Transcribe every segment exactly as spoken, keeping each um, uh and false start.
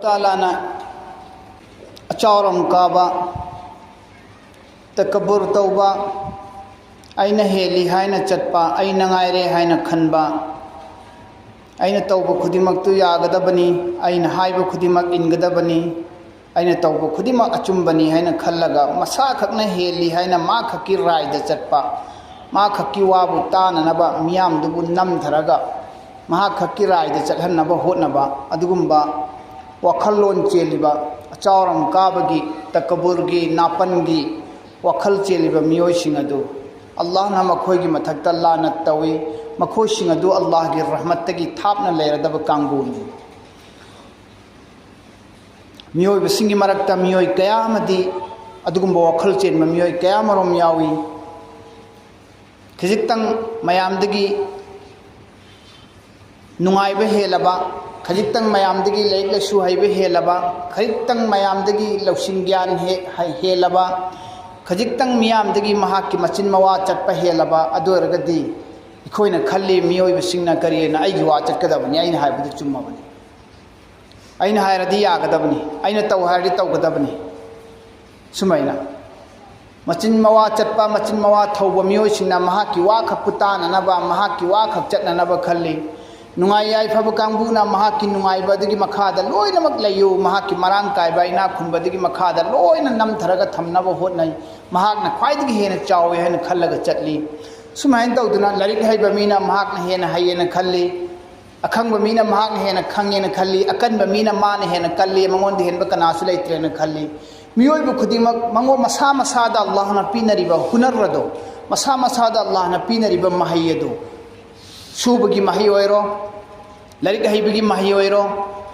ꯇꯥꯂꯥꯅ ꯑꯆꯥꯎꯔꯝ ꯀꯥꯕ, ꯇꯀꯕꯨꯔ ꯇꯧꯕ, ꯑꯩꯅ ꯍꯦꯜꯂꯤ ꯍꯥꯏꯅ ꯆꯠꯄ, ꯑꯩꯅ ꯉꯥꯏꯔꯦ ꯍꯥꯏꯅ ꯈꯟꯕ, ꯑꯩꯅ ꯇꯧꯕ ꯈꯨꯗꯤꯡꯃꯛꯇꯨ ꯌꯥꯒꯗꯕꯅꯤ, ꯑꯩꯅ ꯍꯥꯏꯕ ꯈꯨꯗꯤꯡꯃꯛ ꯏꯟꯒꯗꯕꯅꯤ, ꯑꯩꯅ ꯇꯧꯕ ꯈꯨꯗꯤꯡꯃꯛ ꯑꯆꯨꯝꯕꯅꯤ ꯍꯥꯏꯅ ꯈꯜꯂꯒ, ꯃꯁꯥ ꯈꯛꯅ ꯍꯦꯜꯂꯤ ꯍꯥꯏꯅ ꯃꯥ ꯈꯛꯀꯤ ꯔꯥꯏꯗ ꯆꯠꯄ, ꯃꯥ ꯈꯛꯀꯤ ꯋꯥꯕꯨ ꯇꯥꯅꯅꯕ ꯃꯤꯌꯥꯝꯗꯨꯕꯨ ꯅꯝꯊꯔꯒ ꯃꯍꯥꯛ ꯈꯛꯀꯤ ꯔꯥꯏꯗ ꯆꯠꯍꯟꯅꯕ ꯍꯣꯠꯅꯕ, ꯑꯗꯨꯒꯨꯝꯕ ꯋꯥꯈꯜꯂꯣꯟ ꯆꯦꯜꯂꯤꯕ, ꯑꯆꯥꯎꯔꯝ ꯀꯥꯕꯒꯤ, ꯇꯀꯕꯨꯔꯒꯤ, ꯅꯥꯄꯟꯒꯤ ꯋꯥꯈꯜ ꯆꯦꯜꯂꯤꯕ ꯃꯤꯑꯣꯏꯁꯤꯡ ꯑꯗꯨ ꯑꯜꯂꯥꯍꯅ ꯃꯈꯣꯏꯒꯤ ꯃꯊꯛꯇ ꯂꯥꯅꯠ ꯇꯧꯏ꯫ ꯃꯈꯣꯏꯁꯤꯡ ꯑꯗꯨ ꯑꯜꯂꯥꯍꯒꯤ ꯔꯍꯃꯠꯇꯒꯤ ꯊꯥꯞꯅ ꯂꯩꯔꯗꯕ ꯀꯥꯡꯕꯨꯅꯤ꯫ ꯃꯤꯑꯣꯏꯕꯁꯤꯡꯒꯤ ꯃꯔꯛꯇ ꯃꯤꯑꯣꯏ ꯀꯌꯥ ꯑꯃꯗꯤ, ꯑꯗꯨꯒꯨꯝꯕ ꯋꯥꯈꯜ ꯆꯦꯟꯕ ꯃꯤꯑꯣꯏ ꯀꯌꯥ ꯑꯃꯔꯣꯝ ꯌꯥꯎꯏ꯫ ꯈꯖꯤꯛꯇꯪ ꯃꯌꯥꯝꯗꯒꯤ ꯅꯨꯡꯉꯥꯏꯕ ꯍꯦꯜꯂꯕ, ꯈꯖꯤꯛꯇꯪ ꯃꯌꯥꯝꯗꯒꯤ ꯂꯥꯏꯔꯤꯛ ꯂꯥꯏꯁꯨ ꯍꯩꯕ ꯍꯦꯜꯂꯕ, ꯈꯖꯤꯛꯇꯪ ꯃꯌꯥꯝꯗꯒꯤ ꯂꯧꯁꯤꯡ ꯒ꯭ꯌꯥꯟ ꯍꯦ-, ꯍꯩ-, ꯍꯦꯜꯂꯕ, ꯈꯖꯤꯛꯇꯪ ꯃꯤꯌꯥꯝꯗꯒꯤ ꯃꯍꯥꯛꯀꯤ ꯃꯆꯤꯟ ꯃꯋꯥ ꯆꯠꯄ ꯍꯦꯜꯂꯕ, ꯑꯗꯨ ꯑꯣꯏꯔꯒꯗꯤ ꯑꯩꯈꯣꯏꯅ ꯈꯜꯂꯤ, ꯃꯤꯑꯣꯏꯕꯁꯤꯡꯅ ꯀꯔꯤ ꯍꯥꯏꯅ, "ꯑꯩꯒꯤ ꯋꯥ ꯆꯠꯀꯗꯕꯅꯤ, ꯑꯩꯅ ꯍꯥꯏꯕꯗꯨ ꯆꯨꯝꯃꯕꯅꯤ, ꯑꯩꯅ ꯍꯥꯏꯔꯗꯤ ꯌꯥꯒꯗꯕꯅꯤ, ꯑꯩꯅ ꯇꯧ ꯍꯥꯏꯔꯗꯤ ꯇꯧꯒꯗꯕꯅꯤ"꯫ ꯁꯨꯃꯥꯏꯅ ꯃꯆꯤꯟ ꯃꯋꯥ ꯆꯠꯄ, ꯃꯆꯤꯟ ꯃꯋꯥ ꯊꯧꯕ ꯃꯤꯑꯣꯏꯁꯤꯡꯅ ꯃꯍꯥꯛꯀꯤ ꯋꯥ ꯈꯛꯄꯨ ꯇꯥꯅꯅꯕ, ꯃꯍꯥꯛꯀꯤ ꯋꯥ ꯈꯛ ꯆꯠꯅꯅꯕ ꯈꯜꯂꯤ꯫ ꯅꯨꯡꯉꯥꯏ ꯌꯥꯏꯐꯕ ꯀꯥꯡꯕꯨꯅ ꯃꯍꯥꯛꯀꯤ ꯅꯨꯡꯉꯥꯏꯕ ꯑꯗꯨꯒꯤ ꯃꯈꯥꯗ ꯂꯣꯏꯅꯃꯛ ꯂꯩꯌꯨ, ꯃꯍꯥꯛꯀꯤ ꯃꯔꯥꯡ ꯀꯥꯏꯕ ꯏꯅꯥꯛ ꯈꯨꯟꯕꯗꯒꯤ ꯃꯈꯥꯗ ꯂꯣꯏꯅ ꯅꯝꯊꯔꯒ ꯊꯝꯅꯕ ꯍꯣꯠꯅꯩ꯫ ꯃꯍꯥꯛꯅ ꯈ꯭ꯋꯥꯏꯗꯒꯤ ꯍꯦꯟꯅ ꯆꯥꯎꯏ ꯍꯥꯏꯅ ꯈꯜꯂꯒ ꯆꯠꯂꯤ꯫ ꯁꯨꯃꯥꯏꯅ ꯇꯧꯗꯨꯅ ꯂꯥꯏꯔꯤꯛ ꯍꯩꯕ ꯃꯤꯅ ꯃꯍꯥꯛꯅ ꯍꯦꯟꯅ ꯍꯩꯌꯦꯅ ꯈꯜꯂꯤ꯫ ꯑꯈꯪꯕ ꯃꯤꯅ ꯃꯍꯥꯛꯅ ꯍꯦꯟꯅ ꯈꯪꯉꯦꯅ ꯈꯜꯂꯤ, ꯑꯀꯟꯕ ꯃꯤꯅ ꯃꯥꯅ ꯍꯦꯟꯅ ꯀꯜꯂꯤ, ꯃꯉꯣꯟꯗ ꯍꯦꯟꯕ ꯀꯅꯥꯁꯨ ꯂꯩꯇ꯭ꯔꯦꯅ ꯈꯜꯂꯤ꯫ ꯃꯤꯑꯣꯏꯕ ꯈꯨꯗꯤꯡꯃꯛ ꯃꯉꯣꯟ ꯃꯁꯥ ꯃꯁꯥꯗ ꯑꯜꯂꯥꯍꯅ ꯄꯤꯅꯔꯤꯕ ꯍꯨꯅꯔ ꯑꯗꯣ, ꯃꯁꯥ ꯃꯁꯥꯗ ꯑꯜꯂꯥꯍꯅ ꯄꯤꯅꯔꯤꯕ ꯃꯍꯩ ꯑꯗꯣ, ꯁꯨꯕꯒꯤ ꯃꯍꯩ ꯑꯣꯏꯔꯣ, ꯂꯥꯏꯔꯤꯛ ꯍꯩꯕꯒꯤ ꯃꯍꯩ ꯑꯣꯏꯔꯣ,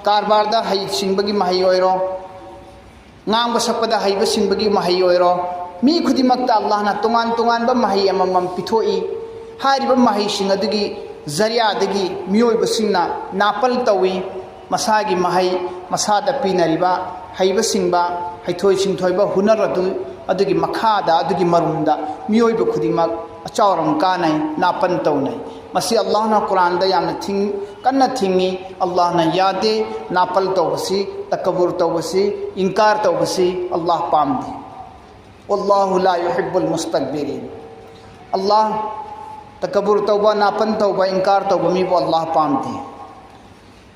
ꯀꯔꯕꯥꯔꯗ ꯍꯩꯁꯤꯡꯕꯒꯤ ꯃꯍꯩ ꯑꯣꯏꯔꯣ, ꯉꯥꯡꯕ ꯁꯛꯄꯗ ꯍꯩꯕ ꯁꯤꯡꯕꯒꯤ ꯃꯍꯩ ꯑꯣꯏꯔꯣ, ꯃꯤ ꯈꯨꯗꯤꯡꯃꯛꯇ ꯑꯜꯂꯥꯍꯅ ꯇꯣꯉꯥꯟ ꯇꯣꯉꯥꯟꯕ ꯃꯍꯩ ꯑꯃꯃꯝ ꯄꯤꯊꯣꯛꯏ꯫ ꯍꯥꯏꯔꯤꯕ ꯃꯍꯩꯁꯤꯡ ꯑꯗꯨꯒꯤ ꯖꯔꯤꯌꯥꯗꯒꯤ ꯃꯤꯑꯣꯏꯕꯁꯤꯡꯅ ꯅꯥꯄꯜ ꯇꯧꯏ꯫ ꯃꯁꯥꯒꯤ ꯃꯍꯩ, ꯃꯁꯥꯗ ꯄꯤꯅꯔꯤꯕ ꯍꯩꯕ ꯁꯤꯡꯕ, ꯍꯩꯊꯣꯏ ꯁꯤꯡꯊꯣꯏꯕ ꯍꯨꯅꯔ ꯑꯗꯨ, ꯑꯗꯨꯒꯤ ꯃꯈꯥꯗ, ꯑꯗꯨꯒꯤ ꯃꯔꯨꯝꯗ ꯃꯤꯑꯣꯏꯕ ꯈꯨꯗꯤꯡꯃꯛ ꯑꯆꯥꯎꯔꯝ ꯀꯥꯅꯩ, ꯅꯥꯄꯟ ꯇꯧꯅꯩ꯫ ꯃꯁꯤ ꯑꯜꯂꯥꯍꯅ ꯀꯨꯔꯥꯟꯗ ꯌꯥꯝꯅ ꯊꯤꯡ-, ꯀꯟꯅ ꯊꯤꯡꯉꯤ꯫ ꯑꯜꯂꯥꯍꯅ ꯌꯥꯗꯦ꯫ ꯅꯥꯄꯜ ꯇꯧꯕꯁꯤ, ꯇꯀꯕꯨꯔ ꯇꯧꯕꯁꯤ, ꯏꯟꯀꯥꯔ ꯇꯧꯕꯁꯤ ꯑꯜꯂꯥꯍ ꯄꯥꯝꯗꯦ꯫ "ꯋꯥꯜꯂꯥꯍꯨ ꯂꯥ ꯌꯨꯍꯤꯕꯨꯜ ꯃꯨꯁꯇꯛꯕꯤꯔꯤꯟ"꯫ ꯑꯜꯂꯥꯍ ꯇꯀꯕꯨꯔ ꯇꯧꯕ, ꯅꯥꯄꯜ ꯇꯧꯕ, ꯏꯟꯀꯥꯔ ꯇꯧꯕ ꯃꯤꯕꯨ ꯑꯜꯂꯥꯍ ꯄꯥꯝꯗꯦ꯫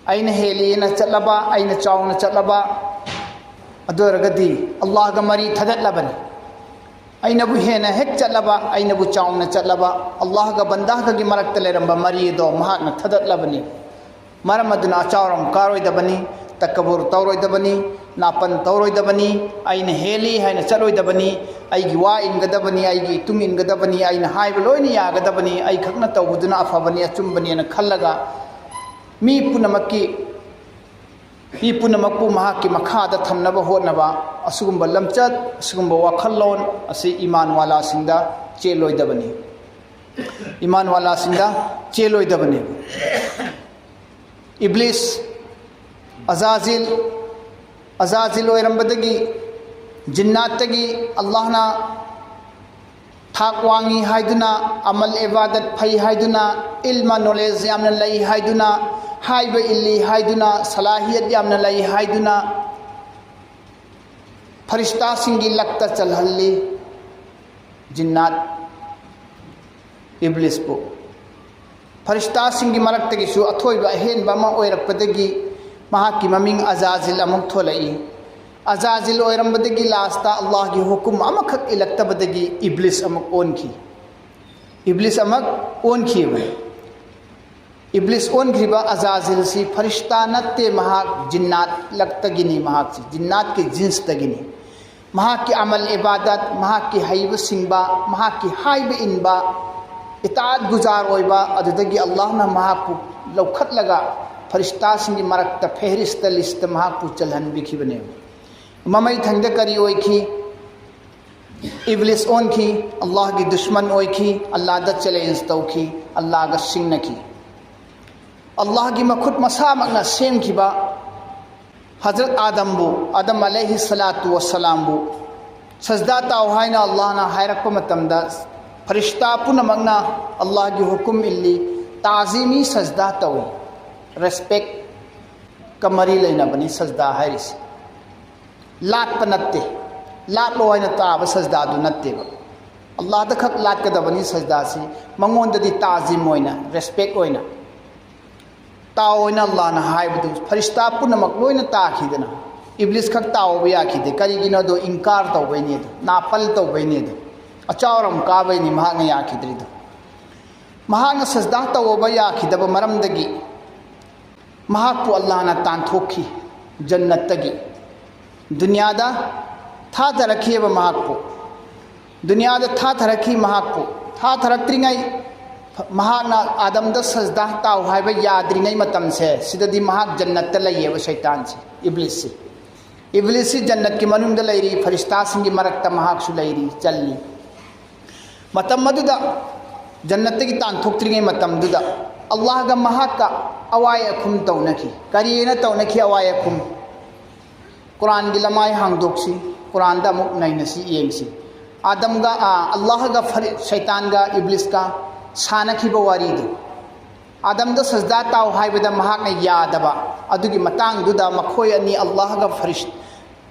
ꯑꯩꯅ ꯍꯦꯜꯂꯤꯅ ꯆꯠꯂꯕ, ꯑꯩꯅ ꯆꯥꯎꯅ ꯆꯠꯂꯕ, ꯑꯗꯨ ꯑꯣꯏꯔꯒꯗꯤ ꯑꯜꯂꯥꯍꯒ ꯃꯔꯤ ꯊꯗꯠꯂꯕꯅꯤ꯫ ꯑꯩꯅꯕꯨ ꯍꯦꯟꯅ ꯍꯦꯛ ꯆꯠꯂꯕ, ꯑꯩꯅꯕꯨ ꯆꯥꯎꯅ ꯆꯠꯂꯕ, ꯑꯜꯂꯥꯍꯒ ꯕꯟꯗꯥꯍꯒꯒꯤ ꯃꯔꯛꯇ ꯂꯩꯔꯝꯕ ꯃꯔꯤ ꯑꯗꯣ ꯃꯍꯥꯛꯅ ꯊꯗꯠꯂꯕꯅꯤ꯫ ꯃꯔꯝ ꯑꯗꯨꯅ ꯑꯆꯥꯎꯔꯝ ꯀꯥꯔꯣꯏꯗꯕꯅꯤ, ꯇꯀꯕꯨꯔ ꯇꯧꯔꯣꯏꯗꯕꯅꯤ, ꯅꯥꯄꯟ ꯇꯧꯔꯣꯏꯗꯕꯅꯤ, ꯑꯩꯅ ꯍꯦꯜꯂꯤ ꯍꯥꯏꯅ ꯆꯠꯂꯣꯏꯗꯕꯅꯤ, ꯑꯩꯒꯤ ꯋꯥ ꯏꯟꯒꯗꯕꯅꯤ, ꯑꯩꯒꯤ ꯏꯇꯨꯡ ꯏꯟꯒꯗꯕꯅꯤ, ꯑꯩꯅ ꯍꯥꯏꯕ ꯂꯣꯏꯅ ꯌꯥꯒꯗꯕꯅꯤ, ꯑꯩ ꯈꯛꯅ ꯇꯧꯕꯗꯨꯅ ꯑꯐꯕꯅꯤ, ꯑꯆꯨꯝꯕꯅꯦꯅ ꯈꯜꯂꯒ ꯃꯤ ꯄꯨꯝꯅꯃꯛꯀꯤ, ꯃꯤ ꯄꯨꯝꯅꯃꯛꯄꯨ ꯃꯍꯥꯛꯀꯤ ꯃꯈꯥꯗ ꯊꯝꯅꯕ ꯍꯣꯠꯅꯕ, ꯑꯁꯤꯒꯨꯝꯕ ꯂꯝꯆꯠ, ꯑꯁꯤꯒꯨꯝꯕ ꯋꯥꯈꯜꯂꯣꯟ ꯑꯁꯤ ꯏꯃꯥꯟꯋꯥꯂꯥꯁꯤꯡꯗ ꯆꯦꯜꯂꯣꯏꯗꯕꯅꯤ꯫ ꯏꯃꯥꯟꯋꯥꯂꯥꯁꯤꯡꯗ ꯆꯦꯜꯂꯣꯏꯗꯕꯅꯤ꯫ ꯏꯕ꯭ꯂꯤꯁ, ꯑꯖꯥꯖꯤꯜ, ꯑꯖꯥꯖꯤꯜ ꯑꯣꯏꯔꯝꯕꯗꯒꯤ, ꯖꯤꯟꯅꯥꯠꯇꯒꯤ ꯑꯜꯂꯥꯍꯅ ꯊꯥꯛ ꯋꯥꯡꯉꯤ ꯍꯥꯏꯗꯨꯅ, ꯑꯃꯜ ꯏꯕꯥꯗꯠ ꯐꯩ ꯍꯥꯏꯗꯨꯅ, ꯏꯜꯃ ꯅꯣꯂꯦꯖ ꯌꯥꯝꯅ ꯂꯩ ꯍꯥꯏꯗꯨꯅ, ꯍꯥꯏꯕ ꯏꯜꯂꯤ ꯍꯥꯏꯗꯨꯅ, ꯁꯂꯥꯍꯤꯌꯠ ꯌꯥꯝꯅ ꯂꯩ ꯍꯥꯏꯗꯨꯅ ꯐꯔꯤꯁꯇꯥꯁꯤꯡꯒꯤ ꯂꯛꯇ ꯆꯜꯍꯜꯂꯤ꯫ ꯖꯤꯟꯅꯥꯠ ꯏꯕ꯭ꯂꯤꯁꯄꯨ꯫ ꯐꯔꯤꯁꯇꯥꯁꯤꯡꯒꯤ ꯃꯔꯛꯇꯒꯤꯁꯨ ꯑꯊꯣꯏꯕ ꯑꯍꯦꯟꯕ ꯑꯃ ꯑꯣꯏꯔꯛꯄꯗꯒꯤ ꯃꯍꯥꯛꯀꯤ ꯃꯃꯤꯡ ꯑꯖꯥꯖꯤꯜ ꯑꯃꯨꯛ ꯊꯣꯂꯛꯏ꯫ ꯑꯖꯥꯖꯤꯜ ꯑꯣꯏꯔꯝꯕꯗꯒꯤ ꯂꯥꯁꯇ ꯑꯜꯂꯥꯍꯒꯤ ꯍꯨꯀꯨꯝ ꯑꯃꯈꯛ ꯏꯜꯂꯛꯇꯕꯗꯒꯤ ꯏꯕ꯭ꯂꯤꯁ ꯑꯃꯨꯛ ꯑꯣꯟꯈꯤ꯫ ꯏꯕ꯭ꯂꯤꯁ ꯑꯃꯨꯛ ꯑꯣꯟꯈꯤꯕꯅꯤ꯫ ꯏꯕ꯭ꯂꯤꯁ ꯑꯣꯟꯈ꯭ꯔꯤꯕ ꯑꯖꯥꯖꯤꯜꯁꯤ ꯐꯔꯤꯁꯇꯥ ꯅꯠꯇꯦ, ꯃꯍꯥꯛ ꯖꯤꯟꯅꯥꯠ ꯂꯛꯇꯒꯤꯅꯤ, ꯃꯍꯥꯛꯁꯤ ꯖꯤꯟꯅꯥꯠꯀꯤ ꯖꯤꯟꯁꯇꯒꯤꯅꯤ꯫ ꯃꯍꯥꯛꯀꯤ ꯑꯃꯜ ꯏꯕꯥꯗꯠ, ꯃꯍꯥꯛꯀꯤ ꯍꯩꯕ ꯁꯤꯡꯕ, ꯃꯍꯥꯛꯀꯤ ꯍꯥꯏꯕ ꯏꯟꯕ, ꯏꯇꯥꯠ ꯒꯨꯖꯥꯔ ꯑꯣꯏꯕ, ꯑꯗꯨꯗꯒꯤ ꯑꯜꯂꯥꯍꯅ ꯃꯍꯥꯛꯄꯨ ꯂꯧꯈꯠꯂꯒ ꯐꯔꯤꯁꯇꯥꯁꯤꯡꯒꯤ ꯃꯔꯛꯇ ꯐꯦꯍꯔꯤꯁꯇ, ꯂꯤꯁꯇ ꯃꯍꯥꯛꯄꯨ ꯆꯜꯍꯟꯕꯤꯈꯤꯕꯅꯦꯕ꯫ ꯃꯃꯩꯊꯪꯗ ꯀꯔꯤ ꯑꯣꯏꯈꯤ? ꯏꯕ꯭ꯂꯤꯁ ꯑꯣꯟꯈꯤ, ꯑꯜꯂꯥꯍꯒꯤ ꯗꯨꯁꯃꯟ ꯑꯣꯏꯈꯤ, ꯑꯜꯂꯥꯍꯗ ꯆꯦꯂꯦꯟꯖ ꯇꯧꯈꯤ, ꯑꯜꯂꯥꯍꯒ ꯁꯤꯡꯅꯈꯤ꯫ ꯑꯜꯂꯥꯍꯒꯤ ꯃꯈꯨꯠ ꯃꯁꯥꯃꯛꯅ ꯁꯦꯝꯈꯤꯕ ꯍꯖꯔꯠ ꯑꯥꯗꯝꯕꯨ, ꯑꯥꯗꯝ ꯑꯂꯩꯍꯤ ꯁꯂꯥꯇꯨ ꯋꯁꯁꯂꯥꯝꯕꯨ ꯁꯖꯗꯥ ꯇꯥꯎ ꯍꯥꯏꯅ ꯑꯜꯂꯥꯍꯅ ꯍꯥꯏꯔꯛꯄ ꯃꯇꯝꯗ, ꯐꯔꯤꯁꯇꯥ ꯄꯨꯝꯅꯃꯛꯅ ꯑꯜꯂꯥꯍꯒꯤ ꯍꯨꯀꯨꯝ ꯏꯜꯂꯤ, ꯇꯥꯖꯤꯃꯤ ꯁꯖꯗꯥ ꯇꯧꯏ꯫ ꯔꯦꯁꯄꯦꯛꯀ ꯃꯔꯤ ꯂꯩꯅꯕꯅꯤ ꯁꯖꯗꯥ ꯍꯥꯏꯔꯤꯁꯤ꯫ ꯂꯥꯠꯄ ꯅꯠꯇꯦ, ꯂꯥꯠꯂꯣ ꯍꯥꯏꯅ ꯇꯥꯕ ꯁꯖꯗꯥꯗꯨ ꯅꯠꯇꯦꯕ꯫ ꯑꯜꯂꯥꯍꯗ ꯈꯛ ꯂꯥꯠꯀꯗꯕꯅꯤ ꯁꯖꯗꯥꯁꯤ, ꯃꯉꯣꯟꯗꯗꯤ ꯇꯥꯖꯤꯝ ꯑꯣꯏꯅ, ꯔꯦꯁꯄꯦꯛ ꯑꯣꯏꯅ꯫ ꯇꯥꯎ ꯍꯥꯏꯅ ꯑꯜꯂꯥꯍꯅ ꯍꯥꯏꯕꯗꯨ ꯐꯔꯤꯁꯇꯥ ꯄꯨꯝꯅꯃꯛ ꯂꯣꯏꯅ ꯇꯥꯈꯤꯗꯅ, ꯏꯕ꯭ꯂꯤꯁ ꯈꯛ ꯇꯥꯎꯕ ꯌꯥꯈꯤꯗꯦ꯫ ꯀꯔꯤꯒꯤꯅꯣꯗꯣ? ꯏꯟꯀꯥꯔ ꯇꯧꯕꯩꯅꯦ ꯑꯗꯣ, ꯅꯥꯄꯜ ꯇꯧꯕꯩꯅꯦ ꯑꯗꯣ, ꯑꯆꯥꯎꯔꯝ ꯀꯥꯕꯩꯅꯤ ꯃꯍꯥꯛꯅ ꯌꯥꯈꯤꯗ꯭ꯔꯤꯗꯣ꯫ ꯃꯍꯥꯛꯅ ꯁꯖꯗꯥ ꯇꯧꯕ ꯌꯥꯈꯤꯗꯕ ꯃꯔꯝꯗꯒꯤ ꯃꯍꯥꯛꯄꯨ ꯑꯜꯂꯥꯍꯅ ꯇꯥꯟꯊꯣꯛꯈꯤ ꯖꯟꯅꯠꯇꯒꯤ꯫ ꯗꯨꯅꯤꯌꯥꯗ ꯊꯥꯊꯔꯛꯈꯤꯑꯕ ꯃꯍꯥꯛꯄꯨ꯫ ꯗꯨꯅꯤꯌꯥꯗ ꯊꯥꯊꯔꯛꯈꯤ ꯃꯍꯥꯛꯄꯨ꯫ ꯊꯥꯊꯔꯛꯇ꯭ꯔꯤꯉꯩ, ꯃꯍꯥꯛꯅ ꯑꯥꯗꯝꯗ ꯁꯖꯗꯥ ꯇꯥꯎ ꯍꯥꯏꯕ ꯌꯥꯗ꯭ꯔꯤꯉꯩ ꯃꯇꯝꯁꯦ, ꯁꯤꯗꯗꯤ ꯃꯍꯥꯛ ꯖꯟꯅꯠꯇ ꯂꯩꯌꯦꯕ, ꯁꯩꯇꯥꯟꯁꯤ, ꯏꯕ꯭ꯂꯤꯁꯁꯤ꯫ ꯏꯕ꯭ꯂꯤꯁꯁꯤ ꯖꯟꯅꯠꯀꯤ ꯃꯅꯨꯡꯗ ꯂꯩꯔꯤ, ꯐꯔꯤꯁꯇꯥꯁꯤꯡꯒꯤ ꯃꯔꯛꯇ ꯃꯍꯥꯛꯁꯨ ꯂꯩꯔꯤ, ꯆꯜꯂꯤ꯫ ꯃꯇꯝ ꯑꯗꯨꯗ, ꯖꯟꯅꯠꯇꯒꯤ ꯇꯥꯟꯊꯣꯛꯇ꯭ꯔꯤꯉꯩ ꯃꯇꯝꯗꯨꯗ, ꯑꯜꯂꯥꯍꯒ ꯃꯍꯥꯛꯀ ꯑꯋꯥꯏ ꯑꯈꯨꯝ ꯇꯧꯅꯈꯤ꯫ ꯀꯔꯤꯅ ꯇꯧꯅꯈꯤ ꯑꯋꯥꯏ ꯑꯈꯨꯝ? ꯀꯨꯔꯥꯟꯒꯤ ꯂꯃꯥꯏ ꯍꯥꯡꯗꯣꯛꯁꯤ, ꯀꯨꯔꯥꯟꯗ ꯑꯃꯨꯛ ꯅꯩꯅꯁꯤ, ꯌꯦꯡꯁꯤ꯫ ꯑꯥꯗꯝꯒ, ꯑꯥ, ꯑꯜꯂꯥꯍꯒ ꯐꯔꯤ-, ꯁꯩꯇꯥꯟꯒ ꯏꯕ꯭ꯂꯤꯁꯀ ꯁꯥꯟꯅꯈꯤꯕ ꯋꯥꯔꯤꯗꯨ꯫ ꯑꯥꯗꯝꯗ ꯁꯖꯗꯥ ꯇꯥꯎ ꯍꯥꯏꯕꯗ ꯃꯍꯥꯛꯅ ꯌꯥꯗꯕ, ꯑꯗꯨꯒꯤ ꯃꯇꯥꯡꯗꯨꯗ ꯃꯈꯣꯏ ꯑꯅꯤ, ꯑꯜꯂꯥꯍꯒ ꯐꯔꯤꯁ-,